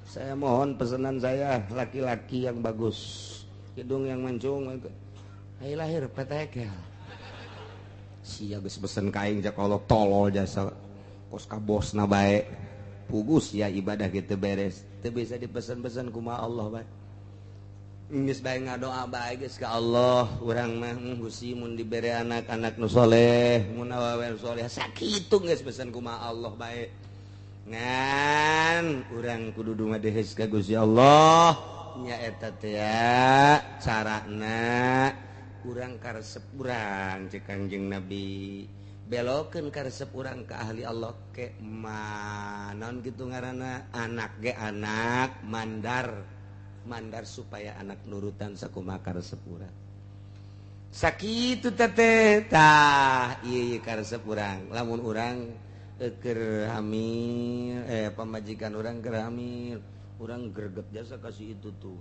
Saya mohon pesanan saya laki-laki yang bagus, hidung yang mancung, ayo lahir petekel. Sia geus pesen ka aing cek Allah tolol jasa kos ka bosna bae. Pugus ya ibadah kita beres. Teu bisa dipesan-pesan kumaha Allah bae. Geus bae ngadoa bae geus ka Allah, urang mah Gusti mun dibere anak-anak nu soleh, mun awewe nu soleh sakitu geus pesan kumaha Allah bae. Ngan urang kudu dumadehes ka Gusti Allah nya eta teh carana urang karesep urang cek Kangjeng Nabi. Belokeun karesep urang ka ahli Allah ke naon kitu ngaranna anak ge anak mandar mandar supaya anak nurutan sakumaha karesep urang. Sakitu teh tah ieu karesep urang lamun urang keur hamil pamajikan urang keur hamil urang greget jasa kasih itu tuh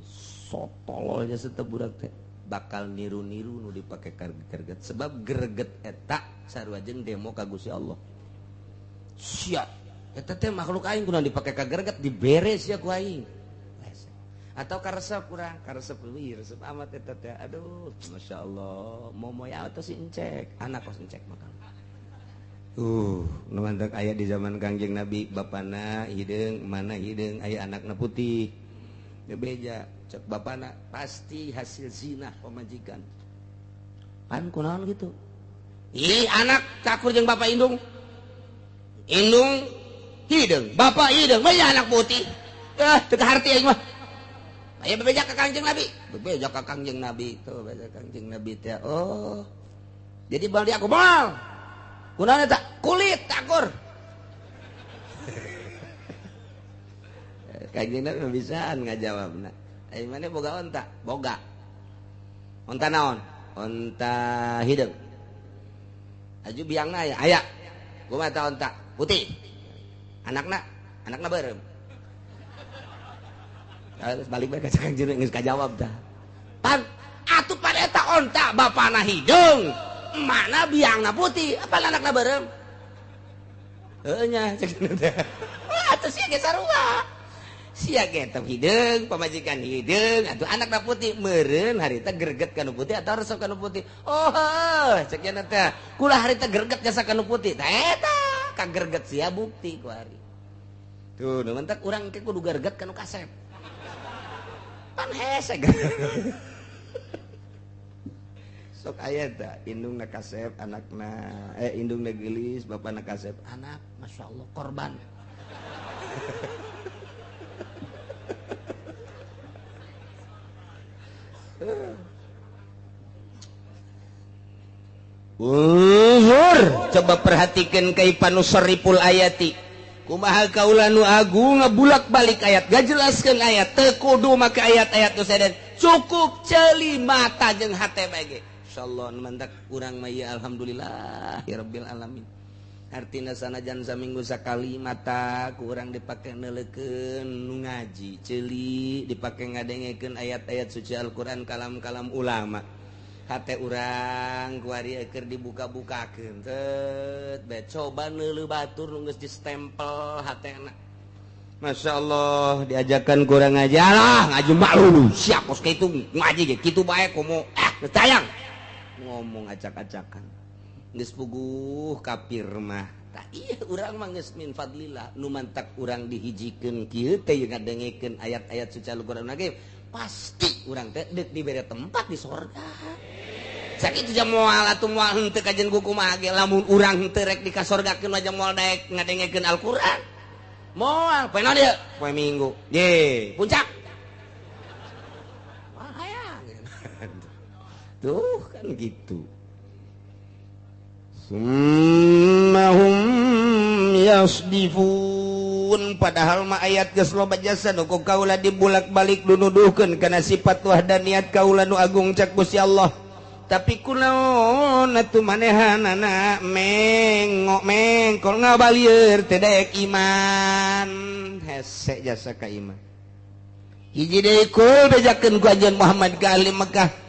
sotolol jasa teh budak teh bakal niru-niru nu dipake greget sebab greget eta sarua jeung demo ka Gusti Allah. Sia eta teh makhluk aing kunaon dipake ka greget diberes ya ku aing. Atau karesep kurang karesep wih resep amat eta teh aduh masyaallah momoy atau si encek anak kos encek makan. Nu mantak aya di zaman Kangjeng Nabi bapana hideung mana hideung aya anakna putih. Bebeja cek bapana pasti hasil zina pamajikan. Pan kunaon gitu? Ih anak takur jeung bapak indung. Indung hideung, bapak hideung, mah anak putih. Ah teu kaharti aing mah. Aya bebeja ka Kangjeng Nabi. Bebeja ka Kangjeng Nabi tuh, bebeja Kangjeng Nabi teh. Oh. Jadi bal dia aku moal. Kunaon eta? Kulit takur. Kangjeng Nabi bisaan ngajawabna. Ai maneh boga onta? Boga. Onta naon? Onta hideung. Aju biangna aya? Aya. Kumaha ta onta? Putih. Anakna? Anakna beureum. Terus balik bae ka Kangjeng geus kajawab tah. Pan atuh pan eta onta bapana hideung. Mana biangna putih, apa anakna beureum? Heuh nya cek teh. Wah, atuh sia ge sarua. Sia ge teh hideung, pamajikan hideung, atuh anakna putih meureun harita greget kana putih atau resep kana putih. Oh, heuh cek nya teh. Kula harita greget jasa kana putih. Tah eta ka greget sia bukti ku ari. Tuh, nu mentak urang ke kudu greget kana kasep. Pan hese. Sok aya tah indungna kasep anakna indungna geulis bapana kasep anak masyaallah korban. Uzur coba perhatikan kaifa nusarriful ayati kumaha kaula nu agung ngabulak-balik ayat gajelaskeun ayat teu kudu make ayat-ayat nu seden cukup ceuli mata jeung hate bae ge. Insyaallah mantak urang mah ya alhamdulillah ya rabbil alamin. Artina sanajan saminggu sakali mata ku urang dipake neuleukeun nu ngaji ceuli dipake ngadengekeun ayat-ayat suci Al-Qur'an kalam-kalam ulama. Hate urang ku ari keur dibuka-bukakeun teu bae coba neuleuh batur nu geus distempel hatena. Masya Allah diajakan kurang aja lah ngaji malu siap kos kitu ngaji ge kitu bae komo tayang ngomong acak-acakan geus puguh kafir mah tah ieu urang mah geus min fadlillah nu mantak urang dihijikeun kieu teh ngadengekeun ayat-ayat suci Al-Qur'an ge pasti urang teh deuk dibere tempat di sorga. Sakitu jam moal atuh moal henteu kajen ku kumaha ge lamun urang henteu rek dikasorgakeun aja moal daek ngadengekeun Al-Qur'an. Moal poe naon ieu? Poe Minggu. Ye, puncak. Wah hayang. Tuh kan gitu. Summahum yasdifun padahal mah ayat geus loba jasa nu ku kaula dibulak-balik dunuduhkeun kana sifat wahdaniyat kaula nu agung cak Gusti Allah. Tapi kunaon atuh manehanana mengok mengkol ngabalieur teu daek iman. Hese jasa ka iman. Hiji deui kul bejakeun ku anjeun Muhammad ka ahli Mekah.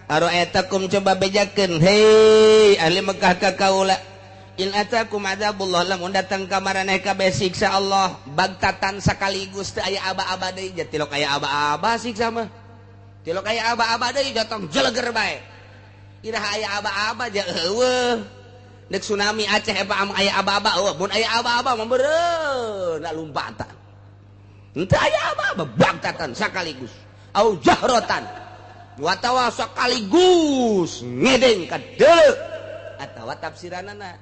Aro'aitakum coba bejakeun hei ahli Mekah ka kaula in atakum adzabullah lamun datang ka maraneh kabeh siksa Allah bagtatan sakaligus teu aya aba-aba deui ja tilok aya aba-aba siksa mah tilok aya aba-aba deui datang jeleger bae iraha aya aba-aba ja eueuh Dek tsunami Aceh apa aya aba-aba eueuh mun aya aba-aba mah beureun na lompatan. Henteu aya apa bagtatan sakaligus au jahrotan watawa sekaligus ngedeng ka deuleu atawa tafsiranana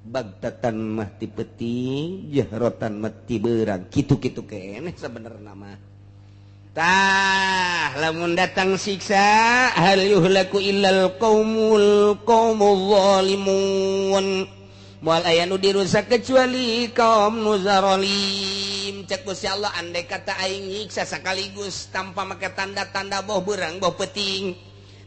bagtatan mah ti peuting jahrotan mah ti beurang kitu-kitu keneh sabenerna mah. Tah lamun datang siksa hal yuhlaku illal qaumul qaumul zalimun moal aya nu dirusak kecuali kaum nu zalim. Cek Gusti Allah andai kata aing nyiksa sekaligus tanpa make tanda-tanda boh beurang boh peuting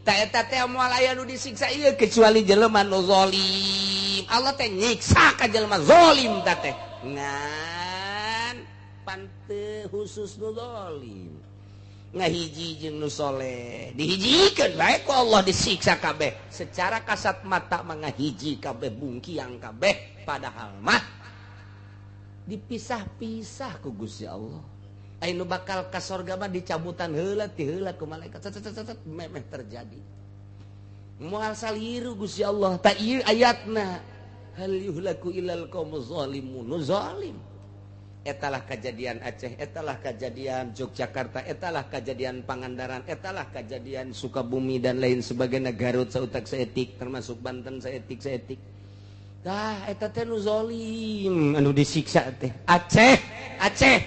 ta eta teh moal aya nu disiksa ieu kecuali jelema nu zalim. Allah teh nyiksa ka jelema zalim ta teh ngan pante khusus nu zalim ngahiji jeung nu soleh dihijikeun bae ku Allah disiksa kabeh secara kasat mata mah ngahiji kabeh bungkiang kabeh padahal mah dipisah-pisah ku Gusti Allah. Aya nu bakal ka sorga mah dicabutan heula ti heula ku malaikat cet memeh terjadi moal saliru Gusti Allah. Ta ieu ayatna hal yuhlaku illal qaumuz zalimun nu zalim. Etalah kejadian Aceh, etalah kejadian Yogyakarta, etalah kejadian Pangandaran, etalah kejadian Sukabumi dan lain sebagainya, Garut sautak saetik termasuk Banten saetik-saetik. Tah eta teh nu zalim anu disiksa teh. Aceh, Aceh.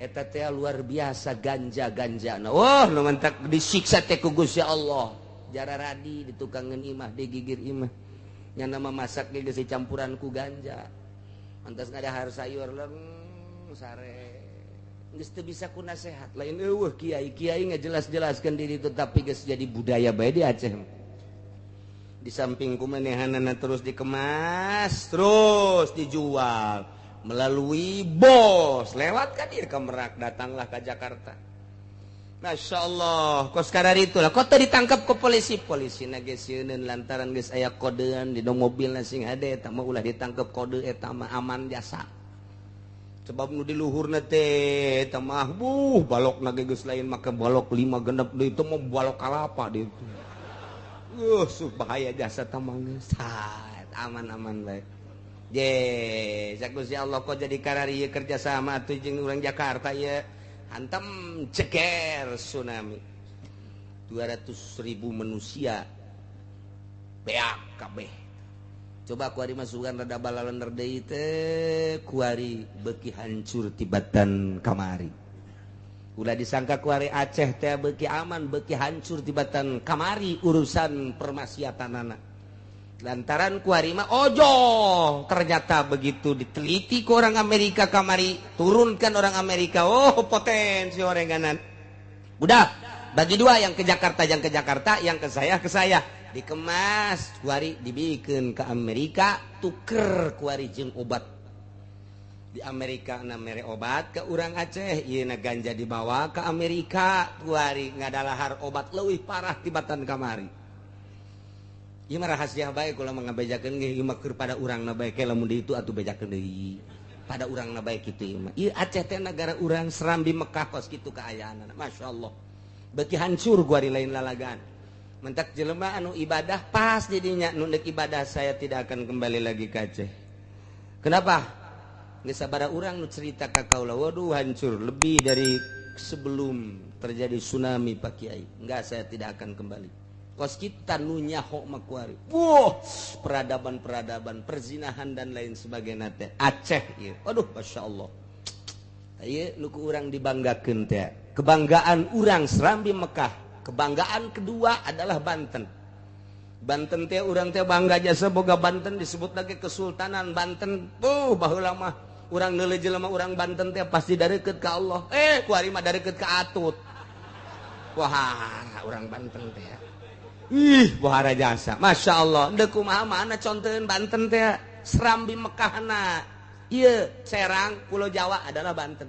Eta teh luar biasa ganja-ganjana. Wah, nu mantak disiksa teh ku Gusti Allah. Jara radi ditukangeun imah, digigir imah. Nya nama masak ge geus campuran ku ganja. Antas ngadahar sayur leng sare geus teu bisa ku nasehat lain eueuh kiai-kiai ngajelas-jelaskeun diri tetapi geus jadi budaya bae di Aceh. Di samping kumanehanana terus dikemas, terus dijual melalui bos lewat ka dieu ka Merak datanglah ke Jakarta. Masya Allah, kos kadar itulah kok teu ditangkap ke polisi, polisi na geus sieun lantaran geus aya kodean di mobil na sing hade eta mah ulah ditangkep kode eta mah aman jasa. Sebab nu di luhurna teh eta mah buh balokna ge geus lain make balok 5 genep deui itu mah balok kalapa deui. Bahaya jasa ta mah geus aman-aman bae. Je, Gusti Allah kok jadi karari kerja sama atuh jeung urang Jakarta ieu. Hantam ceker tsunami 200.000 manusia beak kabeh. Coba kuari masukan rada balalender deui teh kuari beuki hancur tibatan kamari. Ulah disangka kuari Aceh teh beuki aman beuki hancur tibatan kamari urusan permaksiatanana. Lantaran kuari mah ojo ternyata begitu diteliti ke orang Amerika kamari turunkan orang Amerika oh potensi orenganan. Udah bagi dua yang ke Jakarta yang ke Jakarta yang ke saya dikemas kuari dibikin ke Amerika tuker kuari jeung obat di Amerika na mere obat ke urang Aceh ieu na ganja dibawa ke Amerika kuari ngadalahar obat leuwih parah tibatan kamari. Ieu mah rahasia bae kula mah ngabejakeun ge ieu mah keur pada urangna bae ke lamun di itu atuh bejakeun deui. Pada urangna bae kitu ieu mah. Ieu Aceh teh nagara urang Serambi Mekah kos kitu kaayaanana. Masyaallah. Beuki hancur kuari lain lalagaan. Mentak jelema anu ibadah pas jadinya nu deuk ibadah saya tidak akan kembali lagi ke Aceh. Kenapa? Geus sabaraha urang nu cerita ka kaula waduh hancur lebih dari sebelum terjadi tsunami Pak Kiai. Enggak, saya tidak akan kembali. Kos kita nu nyaho makuari. Wah, peradaban-peradaban, perzinahan dan lain sebagainya teh. Aceh ieu. Aduh, Masya Allah. Ieu nu ku urang dibanggakeun teh. Kebanggaan urang Serambi Mekah. Kebanggaan kedua adalah Banten. Banten teh urang teh bangga jasa boga Banten disebut lagi Kesultanan Banten. Baheula mah urang neuleuh jelema urang Banten teh pasti dareukeut ka Allah. Kuari mah dareukeut ka Atut. Wah, urang Banten teh. Ih, wahara jasa. Masya Allah. Deuk kumaha mana conteun Banten teh Serambi Mekahna. Ieu Serang, Pulau Jawa adalah Banten.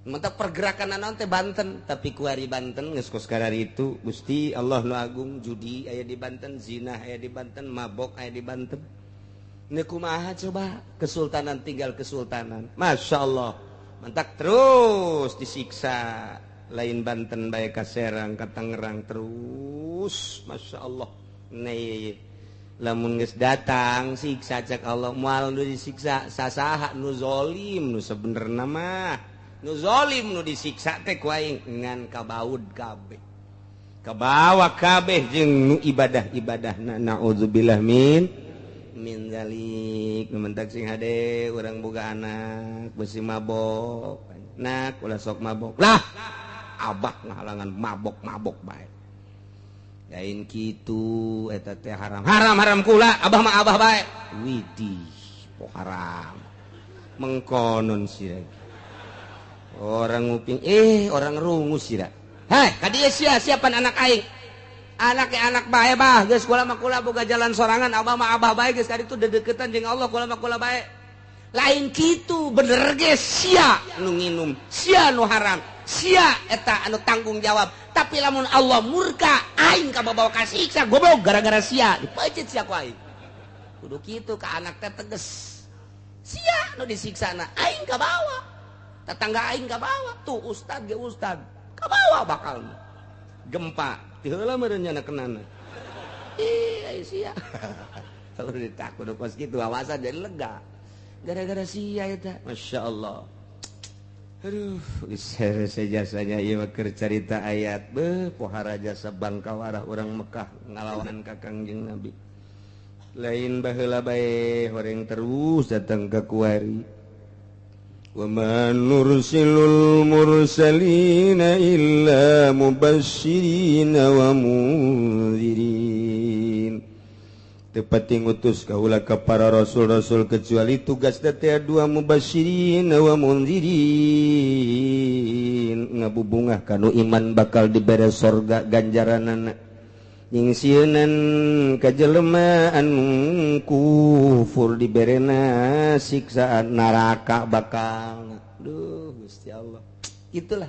Mantap pergerakan naon teh Banten, tapi kuari Banten geus kos karari itu Gusti Allah nu agung judi aya di Banten, zina aya di Banten, mabok aya di Banten. Deuk kumaha coba kesultanan tinggal kesultanan. Masya Allah. Mantak terus disiksa. Lain Banten bae ka Serang ka Tangerang terus Masya Allah. Nih Lamun geus datang siksa cek Allah moal nu disiksa sasaha nu zalim nu sebenerna mah. Nu zalim nu disiksa teh ku aing ngan kabaud kabeh. Kabawa kabeh jeung nu ibadah-ibadahna naudzubillah min zalik. Nu mentak sing hade urang boga anak besi mabok. Nak ulah sok mabok. Lah abah ngahalangan mabok-mabok bae. Lain kitu eta teh haram. Haram-haram kula, abah mah abah bae. Widih, po haram. Mengkonon sira. Orang nguping orang rungu sira. Hei, ka dieu sia siapan anak aing. Anak anak bae bah, geus kula mah kula boga jalan sorangan, abah mah abah bae geus ka ditu dedeketan jeung Allah kula mah kula bae. Lain kitu bener ge sia nu nginum, sia nu haram, sia eta anu tanggung jawab. Tapi lamun Allah murka, aing kababawa kasiksa goblok gara-gara sia, dipeucit sia ku aing. Kudu kitu ka anak teh teges. Sia nu disiksana, aing kabawa. Tetangga aing kabawa, tuh ustad ge ustad. Kabawa bakal gempa ti heula meureun nya kenana. Ih, ai sia. Kalau ditakut kos kitu awasan jadi lega. Gara-gara sia eta. Masya Allah. Aduh, geus jasanya ieu mah keur carita ayat. Beuh, pohara jasa bangkawarah urang Mekah ngalawanan ka Kangjeng Nabi. Lain baheula bae horeng terus datang ka kuari. Wa ma nursilul mursalina illa mubasyirina wa munzirin. Tepati ngutus kaula ka para rasul-rasul kecuali tugas teh dua mubasyirin wa munzirin, ngabubungah kanu iman bakal dibere sorga ganjaranana nyingsieunan ka jelema anu kufur diberena siksaan neraka bakal. Duh Gusti Allah, itulah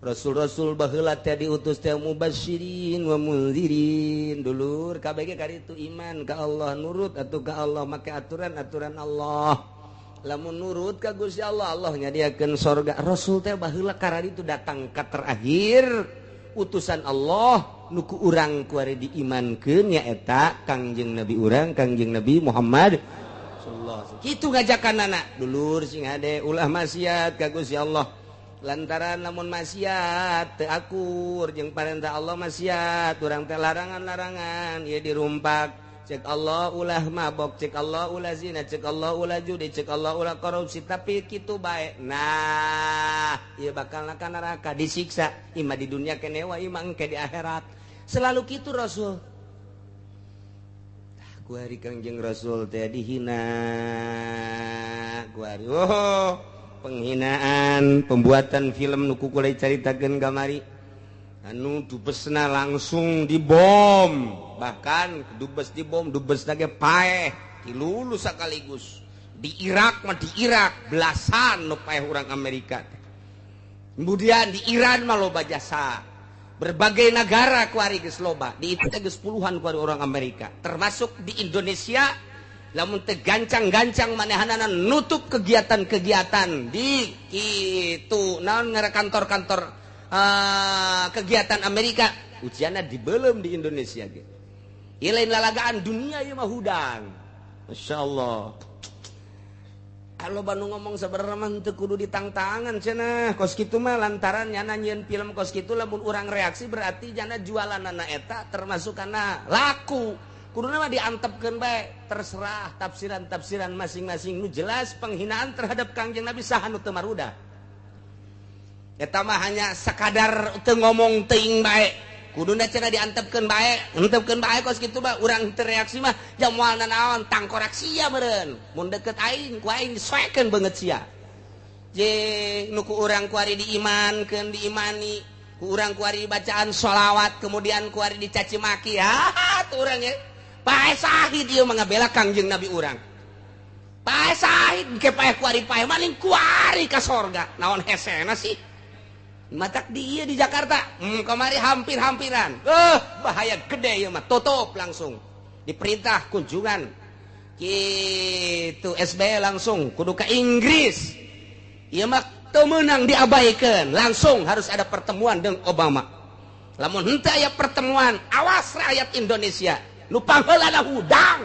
rasul-rasul baheula teh diutus teh mubasyirin wa munzirin. Dulur kabeh ge karitu iman ka Allah, nurut atuh ka Allah, make aturan-aturan Allah. Lamun nurut ka Gusti Allah, Allah nyadiakeun sorga. Rasul teh baheula kararitu datang ka terakhir utusan Allah nu ku urang kuari diimankeun nyaeta Kangjeng Nabi urang, Kangjeng Nabi Muhammad sallallahu alaihi wasallam. Kitu ngajakanana dulur sing hade ulah maksiat ka Gusti Allah. Lantaran lamun maksiat teu akur jeung parentah Allah, maksiat urang teh larangan-larangan ieu dirumpak. Cek Allah ulah mabok, cek Allah ulah zina, cek Allah ulah judi, cek Allah ulah korupsi, tapi kitu bae. Nah, ieu bakal ka neraka disiksa, ima di dunia kene wa ima engke di akhirat. Selalu kitu Rasul. Tah kuari Kangjeng Rasul teh dihina. Kuari oh, penghinaan, pembuatan film nu kukulai caritakeun kamari. Anu dubesna langsung dibom, bahkan dubes dibom, dubesna ge paeh, dilulus sekaligus. Di Irak mah di Irak belasan nu paeh urang Amerika. Kemudian di Iran mah loba jasa. Berbagai negara kuari geus loba, di itu teh geus puluhan kuari orang Amerika, termasuk di Indonesia. Lamun teh gancang-gancang manehanana nutup kegiatan-kegiatan di kitu naon ngara kantor-kantor kegiatan Amerika, ujianna dibelem di Indonesia ge. Ieu lain lalagaan dunia ieu mah hudang. Masyaallah. Alo banu ngomong sebenarnya mah teu kudu ditangtangan cenah. Kos kitu mah lantaran nyana nyieun film kos kitu lamun urang reaksi berarti nyana jualanana eta termasuk kana laku. Kuduna mah diantepkeun bae, terserah tafsiran-tafsiran masing-masing. Nu jelas penghinaan terhadap Kangjeng Nabi saha nu teu marudah. Eta mah hanya sekadar teu ngomong teuing bae. Kuduna cenah diantepkeun bae, entepkeun bae kos kitu mah urang teu reaksi mah jam moal nanaon tangkorak sia meureun. Mun deket aing ku aing disoekeun beungeut sia. Je nu ku urang kuari diimankeun, diimani, ku urang kuari bacaan sholawat, kemudian kuari dicaci maki. Ha tuh urang ye. Pae sahid ieu mah ngabela Kangjeng Nabi urang. Pae sahid ke pae kuari pae maling kuari ka sorga. Naon hesena sih? Matak di ieu di Jakarta, kamari hampir-hampiran. Bahaya gede ieu mah, tutup langsung. Diperintah kunjungan. Kitu SBY langsung kudu ka Inggris. Ieu mah teu meunang diabaikeun, langsung harus ada pertemuan dengan Obama. Lamun henteu aya pertemuan, awas rakyat Indonesia. Nu pangheulana hudang,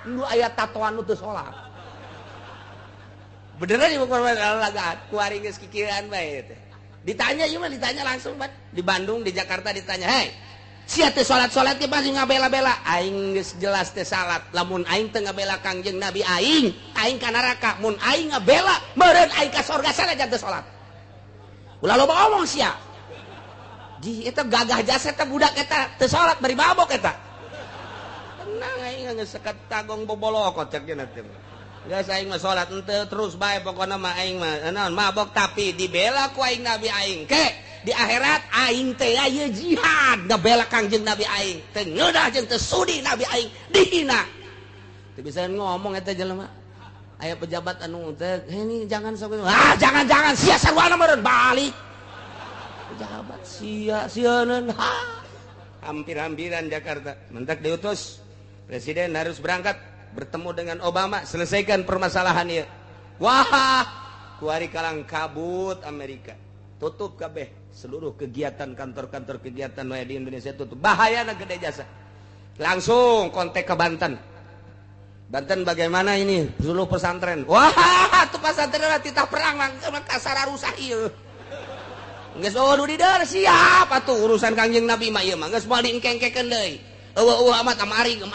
nu aya tatoan nu teu salat. Beneran ieu lalagaan, ku ari geus kikieuan bae teh. Ditanya ieu mah ditanya langsung bat di Bandung, di Jakarta ditanya, "Hei, sia teh salat-salat ge pasti ngabela-bela." Aing geus jelas teh salat. Lamun aing teu ngabela Kangjeng Nabi aing, aing ka neraka. Mun aing ngabela, meureun aing ka surga sanajan teu salat. Ulah loba omong sia. Ji eta gagah jasa eta budak eta teu salat bari mabok eta. Tenang aing geus sekat tagong bobolokot cek cenah teh. Geus aing mah salat henteu terus bae pokona mah aing mah naon mabok tapi dibela ku aing Nabi aing. Ke di akhirat aing teh aya jihad ngabela Kangjeng Nabi aing. Teu ngeudah jeung teu sudi Nabi aing dihina. Teu bisa ngomong eta jelema. Aya pejabat anu teh ini jangan sok ah jangan-jangan sia sarwana meureun balik. Pejabat sia sieun ha. Hampir-hampiran Jakarta mentak diutus presiden harus berangkat bertemu dengan Obama, selesaikan permasalahan ya. Wah, kuari kalang kabut Amerika. Tutup kabeh seluruh kegiatan kantor-kantor kegiatan di Indonesia tutup. Bahaya na gede jasa. Langsung kontak ke Banten. Banten bagaimana ini seluruh pesantren? Wah, tuh pesantren titah perang kasar rusak ieu. Geus eueuh di dieu siap atuh urusan Kangjeng Nabi mah ieu mah geus moal diengkengkekeun deui. Eueuh amat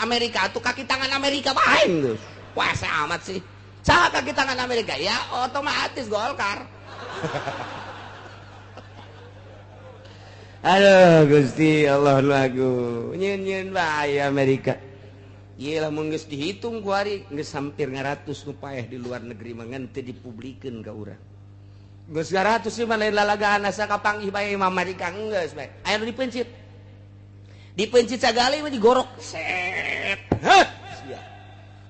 Amerika atuh kaki tangan Amerika bae geus. Puasa amat sih. Saha kaki tangan Amerika? Ya otomatis Golkar. Aduh Gusti Allah lagu. Nyeun-nyeun bae Amerika. Ieu lamun geus dihitung ku ari geus hampir 100 nu paeh di luar negeri mah ngan teu dipublikeun ka urang. Geus 100 sih mah lain lalagaan asa kapanggih bae Amerika geus bae. Aya nu dipencit. Dipencit sagali mah digorok. Set. Heh. Sia.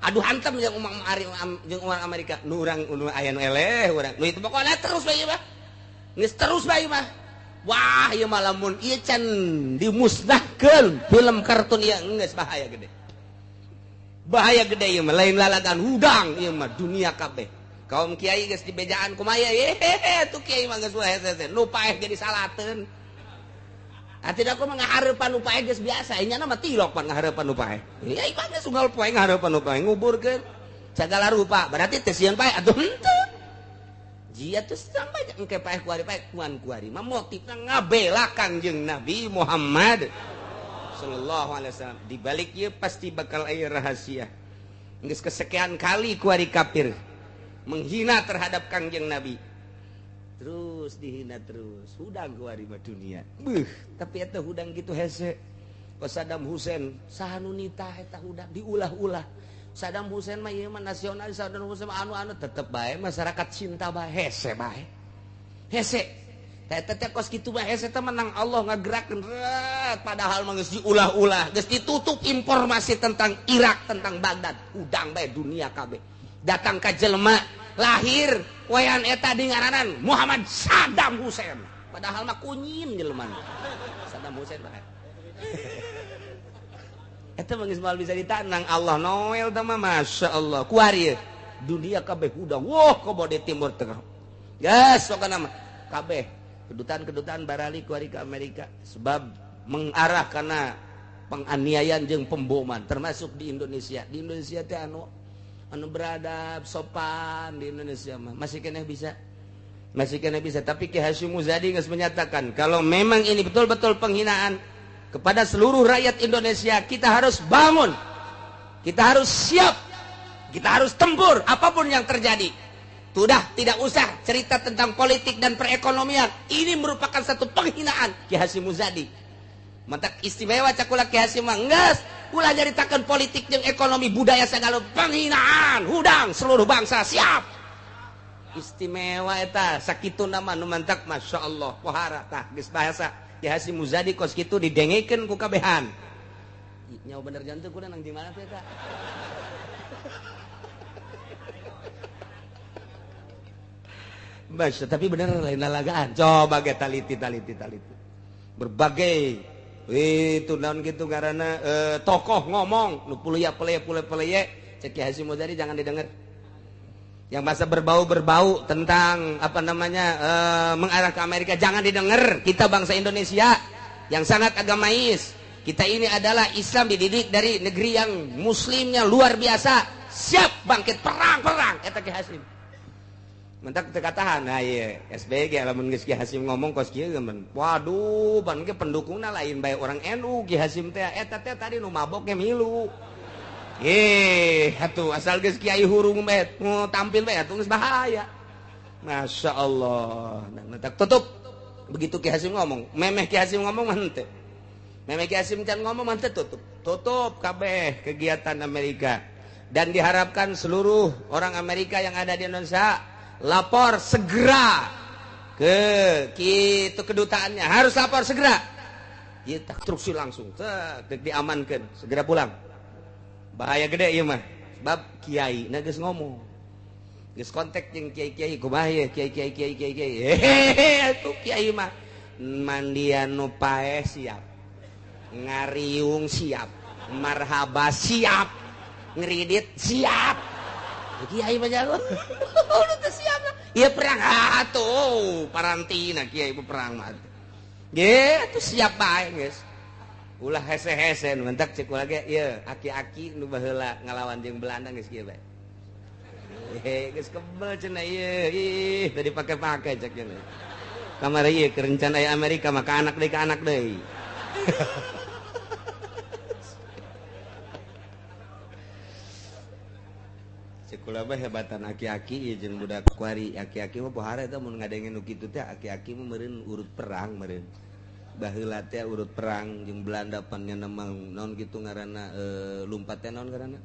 Aduh hantam jeung umang ari jeung urang Amerika. Nu urang nu aya nu eleh urang. Nu itu pokona terus bae mah. Geus terus bae mah. Wah, ieu mah lamun ieu can dimusnahkeun film kartun ieu geus bahaya gede. Bahaya gede ieu mah lain lalagan hudang ieu mah dunia kabeh. Kaum kiai geus dibejaan kumaha ye tuh kiai mah geus hese nu paeh jadi salateun. Atuh aku mah ngahareupan nu paeh geus biasa, nya mah tilok pan ngahareupan nu paeh. Ya ieu mah geus unggal poe ngahareupan nu paeh nguburkeun sagala rupa. Berarti teh sieun paeh atuh henteu. Jia teh sampai engke paeh kuari paeh kuan kuari mah motifna ngabela Kangjeng Nabi Muhammad sallallahu alaihi wasallam. Di balik ieu pasti bakal aya rahasia. Geus kesekian kali kuari kafir menghina terhadap Kangjeng Nabi. Terus dihina terus, hudang kuari mah dunia. Beuh, tapi eta hudang gitu hese. Kos Saddam Hussein, saha nu nitah eta hudang diulah-ulah. Saddam Hussein mah ieu mah nasionalis, Saddam Hussein mah anu-anu tetep bae masyarakat cinta bae hese bae. Hese. Eta teh kos kitu bae hese teh menang Allah ngagerakeun padahal mah geus diulah-ulah, geus ditutup informasi tentang Irak, tentang Baghdad, hudang bae dunia kabeh. Datang ka jelema lahir wayan eta di ngaranan Muhammad Saddam Hussein. Padahal mah kunyim jelema. Saddam Hussein bae. Eta mah geus moal bisa ditanang Allah Noel teh mah Masya Allah. Kuari dunia kabeh hudang. Wah, komo di Timur Tengah. Geus pokona mah kabeh kedutaan-kedutaan barali kuari ke Amerika sebab mengarah karena penganiayaan jeung pemboman termasuk di Indonesia. Di Indonesia teh anu beradab sopan di Indonesia mah masih keneh bisa. Masih keneh bisa, tapi Ki Hasyim Muzadi geus menyatakan kalau memang ini betul-betul penghinaan kepada seluruh rakyat Indonesia, kita harus bangun. Kita harus siap. Kita harus tempur apapun yang terjadi. Sudah tidak usah cerita tentang politik dan perekonomian. Ini merupakan satu penghinaan Ki Hasyim Muzadi. Mantak istimewa cakula Ki Hasyim mah geus ulah nyaritakeun politik jeung ekonomi budaya segala penghinaan, hudang seluruh bangsa siap. Istimewa eta sakitu nama nu mantak Masya Allah pohara tah geus bahasa Ki Hasyim Muzadi kos kitu didengekeun ku kabehan. Nyawa bener jantung kuda nang di mana teh eta? Basya, tapi bener lain lalagaan. Coba ge taliti. Berbagai itu naon gitu karena tokoh ngomong nu pulaya peleye cek Ki Hasyim Muzadi jangan didengar. Yang bahasa berbau-berbau tentang apa namanya mengarah ke Amerika jangan didengar. Kita bangsa Indonesia yang sangat agamais. Kita ini adalah Islam dididik dari negeri yang muslimnya luar biasa, siap bangkit perang-perang eta Ki Hasyim. Mentak teu katahan, nah ieu SBG lamun geus Ki Hasyim ngomong kos kieu geus. Waduh, ban ge pendukungna lain bae orang NU Ki Hasyim teh eta teh tadi nu mabok ge milu. Eh, atuh asal geus kiai hurung bae tampil bae atuh geus bahaya. Masya Allah. Nah, mentak tutup. Begitu Ki Hasyim ngomong, memeh Ki Hasyim ngomong mah henteu. Memeh Ki Hasyim can ngomong mah henteu tutup. Tutup kabeh kegiatan Amerika. Dan diharapkan seluruh orang Amerika yang ada di Indonesia lapor segera ke kitu kedutaannya, harus lapor segera. Ieu instruksi langsung, cek diamankan, segera pulang. Bahaya gede ieu mah. Sebab kiai na geus ngomong. Geus kontak jeung kiai-kiai kumaha ye kiai-kiai kiai-kiai kiai. Hehehe atuh kiai mah mandian nu paeh siap. Ngariung siap, marhaba siap, ngeridit siap. Kiai mah jago. Udah teu siap lah. Ieu perang atuh parantina kiai mah perang mah. Ge atuh siap bae geus. Ulah hese-hese nu mentak cek ulah ge ieu aki-aki nu baheula ngalawan jeung Belanda geus kieu bae. Hehe geus kebel cenah ieu ih teu dipake-pake cek cenah. Kamari ieu keur rencana aya Amerika mah ka anak deui ka anak deui. Cekula mah hebatan aki-aki ieu jeung budak kuari aki-aki mah pohara eta mun ngadenge nu kitu teh aki-aki mah meureun urut perang meureun. Baheula teh urut perang jeung Belanda pan nya nemang naon kitu ngaranna lumpat teh naon ngaranna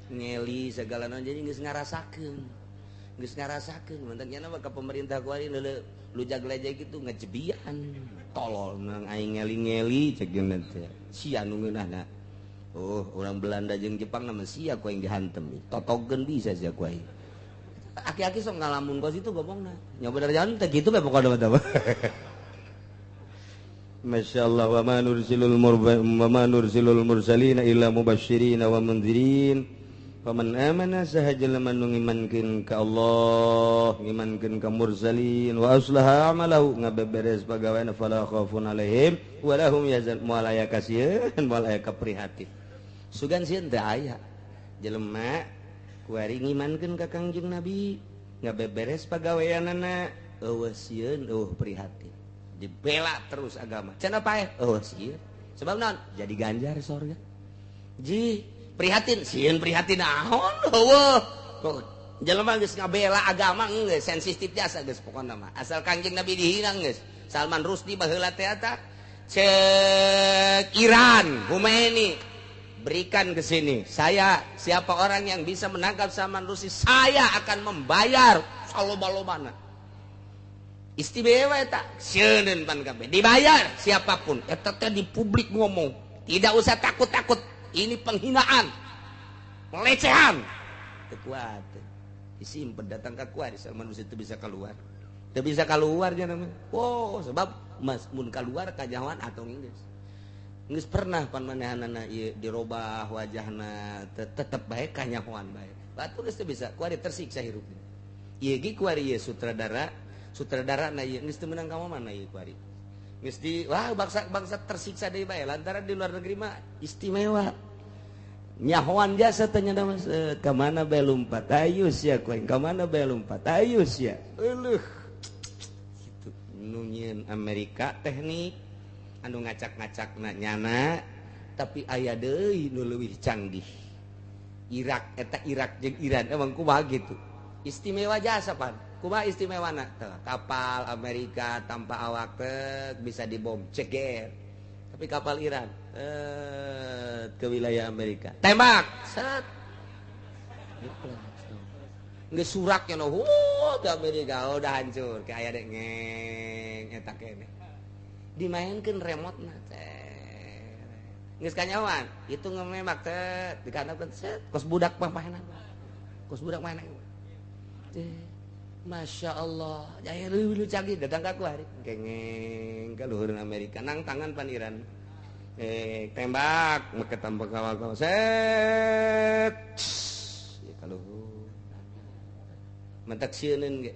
ngeli segala naon jadi geus ngarasakeun. Geus ngarasakeun mantan nya mah ka pemerintah kuari leuleuh lujag-lejeg kitu ngejebian tolol nang aing ngeli-ngeli cek geuna teh sia nu ngeunahna. Oh, orang Belanda jeung Jepang nama sia ku aing dihantem. Totogeun bisa sia ku aing. Aki-aki sok ngalamun kos itu ngomongna. Nya bener jalan teh kitu bae pokona mah. Masya Allah wa ma nursilul mursalina illa mubasysyirin wa mundzirin. Faman amana sahaja lamun ngimankeun ka Allah, ngimankeun ka mursalin wa aslaha amalahu ngabeberes pagaweana fala khaufun alaihim wa lahum yahzanun. Moal aya kasieun, moal aya kaprihatin. Sugan sieun teu aya. Jelema kuari ngimankeun ka Kangjeng Nabi, ngabeberes pagaweanana, eueuh sieun, eueuh prihatin. Dibela terus agama. Cenah paeh, eueuh sieun. Sebab naon? Jadi ganjar sorga. Ji prihatin, sieun prihatin naon? Eueuh. Kok jelema geus ngabela agama geus sensitif jasa geus pokona mah. Asal Kangjeng Nabi dihina geus. Salman Rushdie baheula teh eta cek Iran, Khomeini berikan ke sini. Saya siapa orang yang bisa menangkap Salman Rushdie, saya akan membayar saloba-lobana. Istimewa eta, sieun pan kabeh. Dibayar siapapun. Eta teh di publik ngomong, tidak usah takut-takut. Ini penghinaan, pelecehan. Teu kuat. Disimpen datang ka kuat Salman Rushdie itu bisa keluar. Teu bisa keluar nya namanya. Oh, sebab mas mun keluar kajawan atau geus. Geus pernah pan manehanana ieu dirobah wajahna tetep bae kanyahoan bae. Batur geus teu bisa, kuari tersiksa hirupna. Ieu ge kuari ieu sutradara, sutradarana ieu geus teu meunang ka mana ieu kuari. Geus di wah bangsa tersiksa deui bae lantaran di luar negeri mah istimewa. Nyahoan jasa teh nya mah ka mana bae lumpat ayu sia kuring, ka mana bae lumpat ayu sia. Euleuh. Kitu nu nyieun Amerika teknik anu ngacak-ngacakna nyana tapi aya deui nu leuwih canggih. Irak eta Irak jeung Iran emang kumaha gitu. Istimewa jasa pan. Kumaha istimewana teh kapal Amerika tanpa awak teh bisa dibom ceger. Tapi kapal Iran ke wilayah Amerika. Tembak. Set. Geus surak nya nu ke Amerika udah hancur kayak aya dek ngeng eta keneh. Dimainkeun remote-na teh. Geus kanyawan, itu ngemembak teh dikandapkeun set kos budak mah paenan. Kos budak mana? Masya Allah, jaya lu canggih datang ka aku hari. Kengeng ka luhur Amerika nang tangan pan Iran. Tembak make tambah kawal set. Ya ka luhur. Mentak sieuneun ge.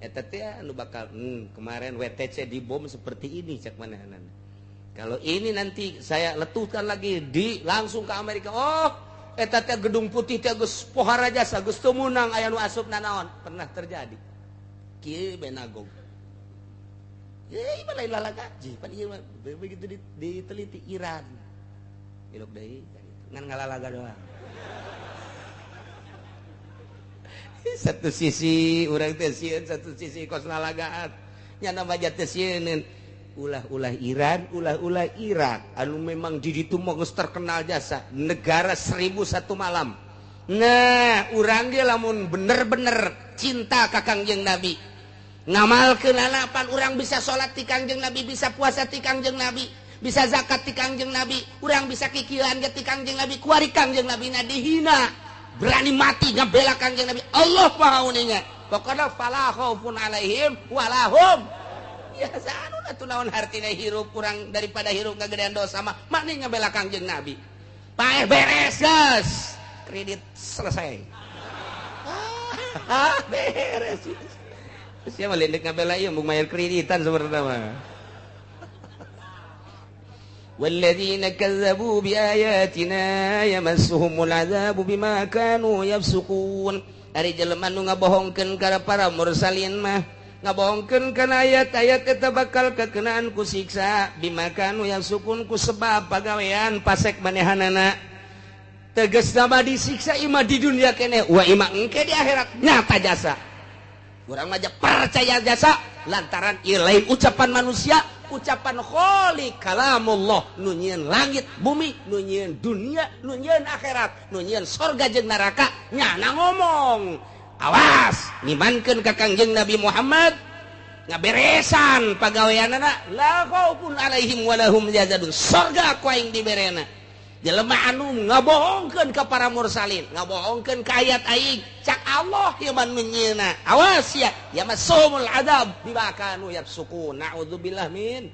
Eta teh anu bakal kemarin WTC dibom seperti ini cek manehanana. Kalau ini nanti saya letuhkan lagi di langsung ke Amerika. Oh, eta teh Gedung Putih teh geus pohara jasa, geus teu meunang aya nu asup nanaon. Pernah terjadi. Kieu benagog. Ye, mah lain lalagaji, pan ieu mah begitu diteliti Iran. Ilok deui ngan ngalalaga doang. Satu sisi urang teh sieun, satu sisi kos lalagaan. Nya nama teh sieun. Ulah-ulah Iran, ulah-ulah Irak anu memang di ditu mah geus terkenal jasa negara 1001 malam. Nah, urang ge lamun bener-bener cinta ka Kangjeng Nabi, ngamalkeun lalapan urang bisa salat ti Kangjeng Nabi, bisa puasa ti Kangjeng Nabi, bisa zakat ti Kangjeng Nabi, urang bisa kikilan ge ti Kangjeng Nabi, kuari Kangjeng Nabi na dihina, berani mati ngabela Kangjeng Nabi. Allah Maha uninga. Pokona fala khaufun alaihim walahum ya anu atuh naon hartina hirup kurang daripada hirup kagedean dosa mah makni ngabela Kangjeng Nabi. Paeh beres geus, kredit selesai. Ah, beres. Siapa lendek ngabela ieu mung mayar kreditan sebenarnya mah. Walladzina kazzabu biayatina yamassuhumul adzabu bima kanu yafsukun. Ari jelema nu ngabohongkeun ka para mursalin mah ngabohongkeun kana ayat-ayat eta bakal kekenaan ku siksa bima kanu yafsukun ku sebab pagawean pasek manehanana. Tegasna mah disiksa imah di dunia keneh wa imah engke di akhirat nyata jasa. Urang mah percaya jasa lantaran ieu lain ucapan manusia, ucapan Khaliq kalamullah nu nyieun langit bumi, nu nyieun dunia, nu nyieun akhirat, nu nyieun sorga jeung neraka nyana ngomong. Awas ngimankeun ka Kangjeng Nabi Muhammad ngaberesan pagaweanana la khaufun alaihim walahum yahzanun, sorga ku aing diberena. Jelema anu ngabohongkeun ka para mursalin, ngabohongkeun ka ayat aing, cak Allah ieu mah nu nyieuna. Awas ya, yamasumul adab bima kanu yafsukun. Naudzubillah min.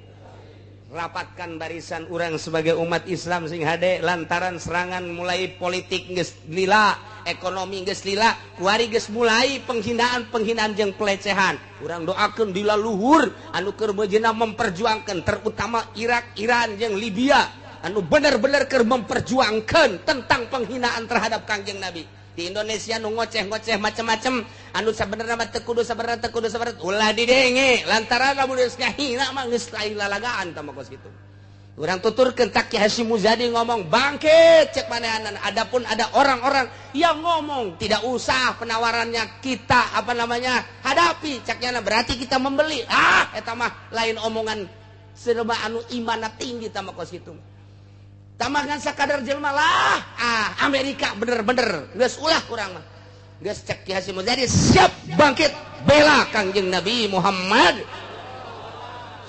Rapatkan barisan urang sebagai umat Islam sing hade lantaran serangan mulai politik geus lila, ekonomi geus lila, kuari geus mulai penghinaan-penghinaan jeung pelecehan. Urang doakeun di laluhur anu keur beujina memperjuangkan terutama Irak, Iran jeung Libya anu bener-bener keur memperjuangkan tentang penghinaan terhadap Kangjeng Nabi. Di Indonesia nu ngoceh-ngoceh macem-macem anu sabenerna mah teu kudu, sabenerna teu kudu, sabenerna ulah didenge lantaran lamun geus ngahina mah geus lain lalagaan tah mah kos kitu. Urang tuturkeun tak Ki Hasyim Muzadi ngomong bangkit cek manehanan. Adapun ada orang-orang yang ngomong tidak usah penawarannya kita apa namanya hadapi ceknya berarti kita membeli. Ah eta mah lain omongan serba anu imanna tinggi tah mah kos kitu. Tamangan sakadar jelma lah, ah Amerika bener-bener geus ulah kurang mah. Geus cek Ki Hasyim Muzadi siap bangkit bela Kangjeng Nabi Muhammad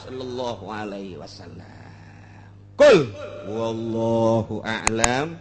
sallallahu alaihi wasallam. Qul wallahu a'lam.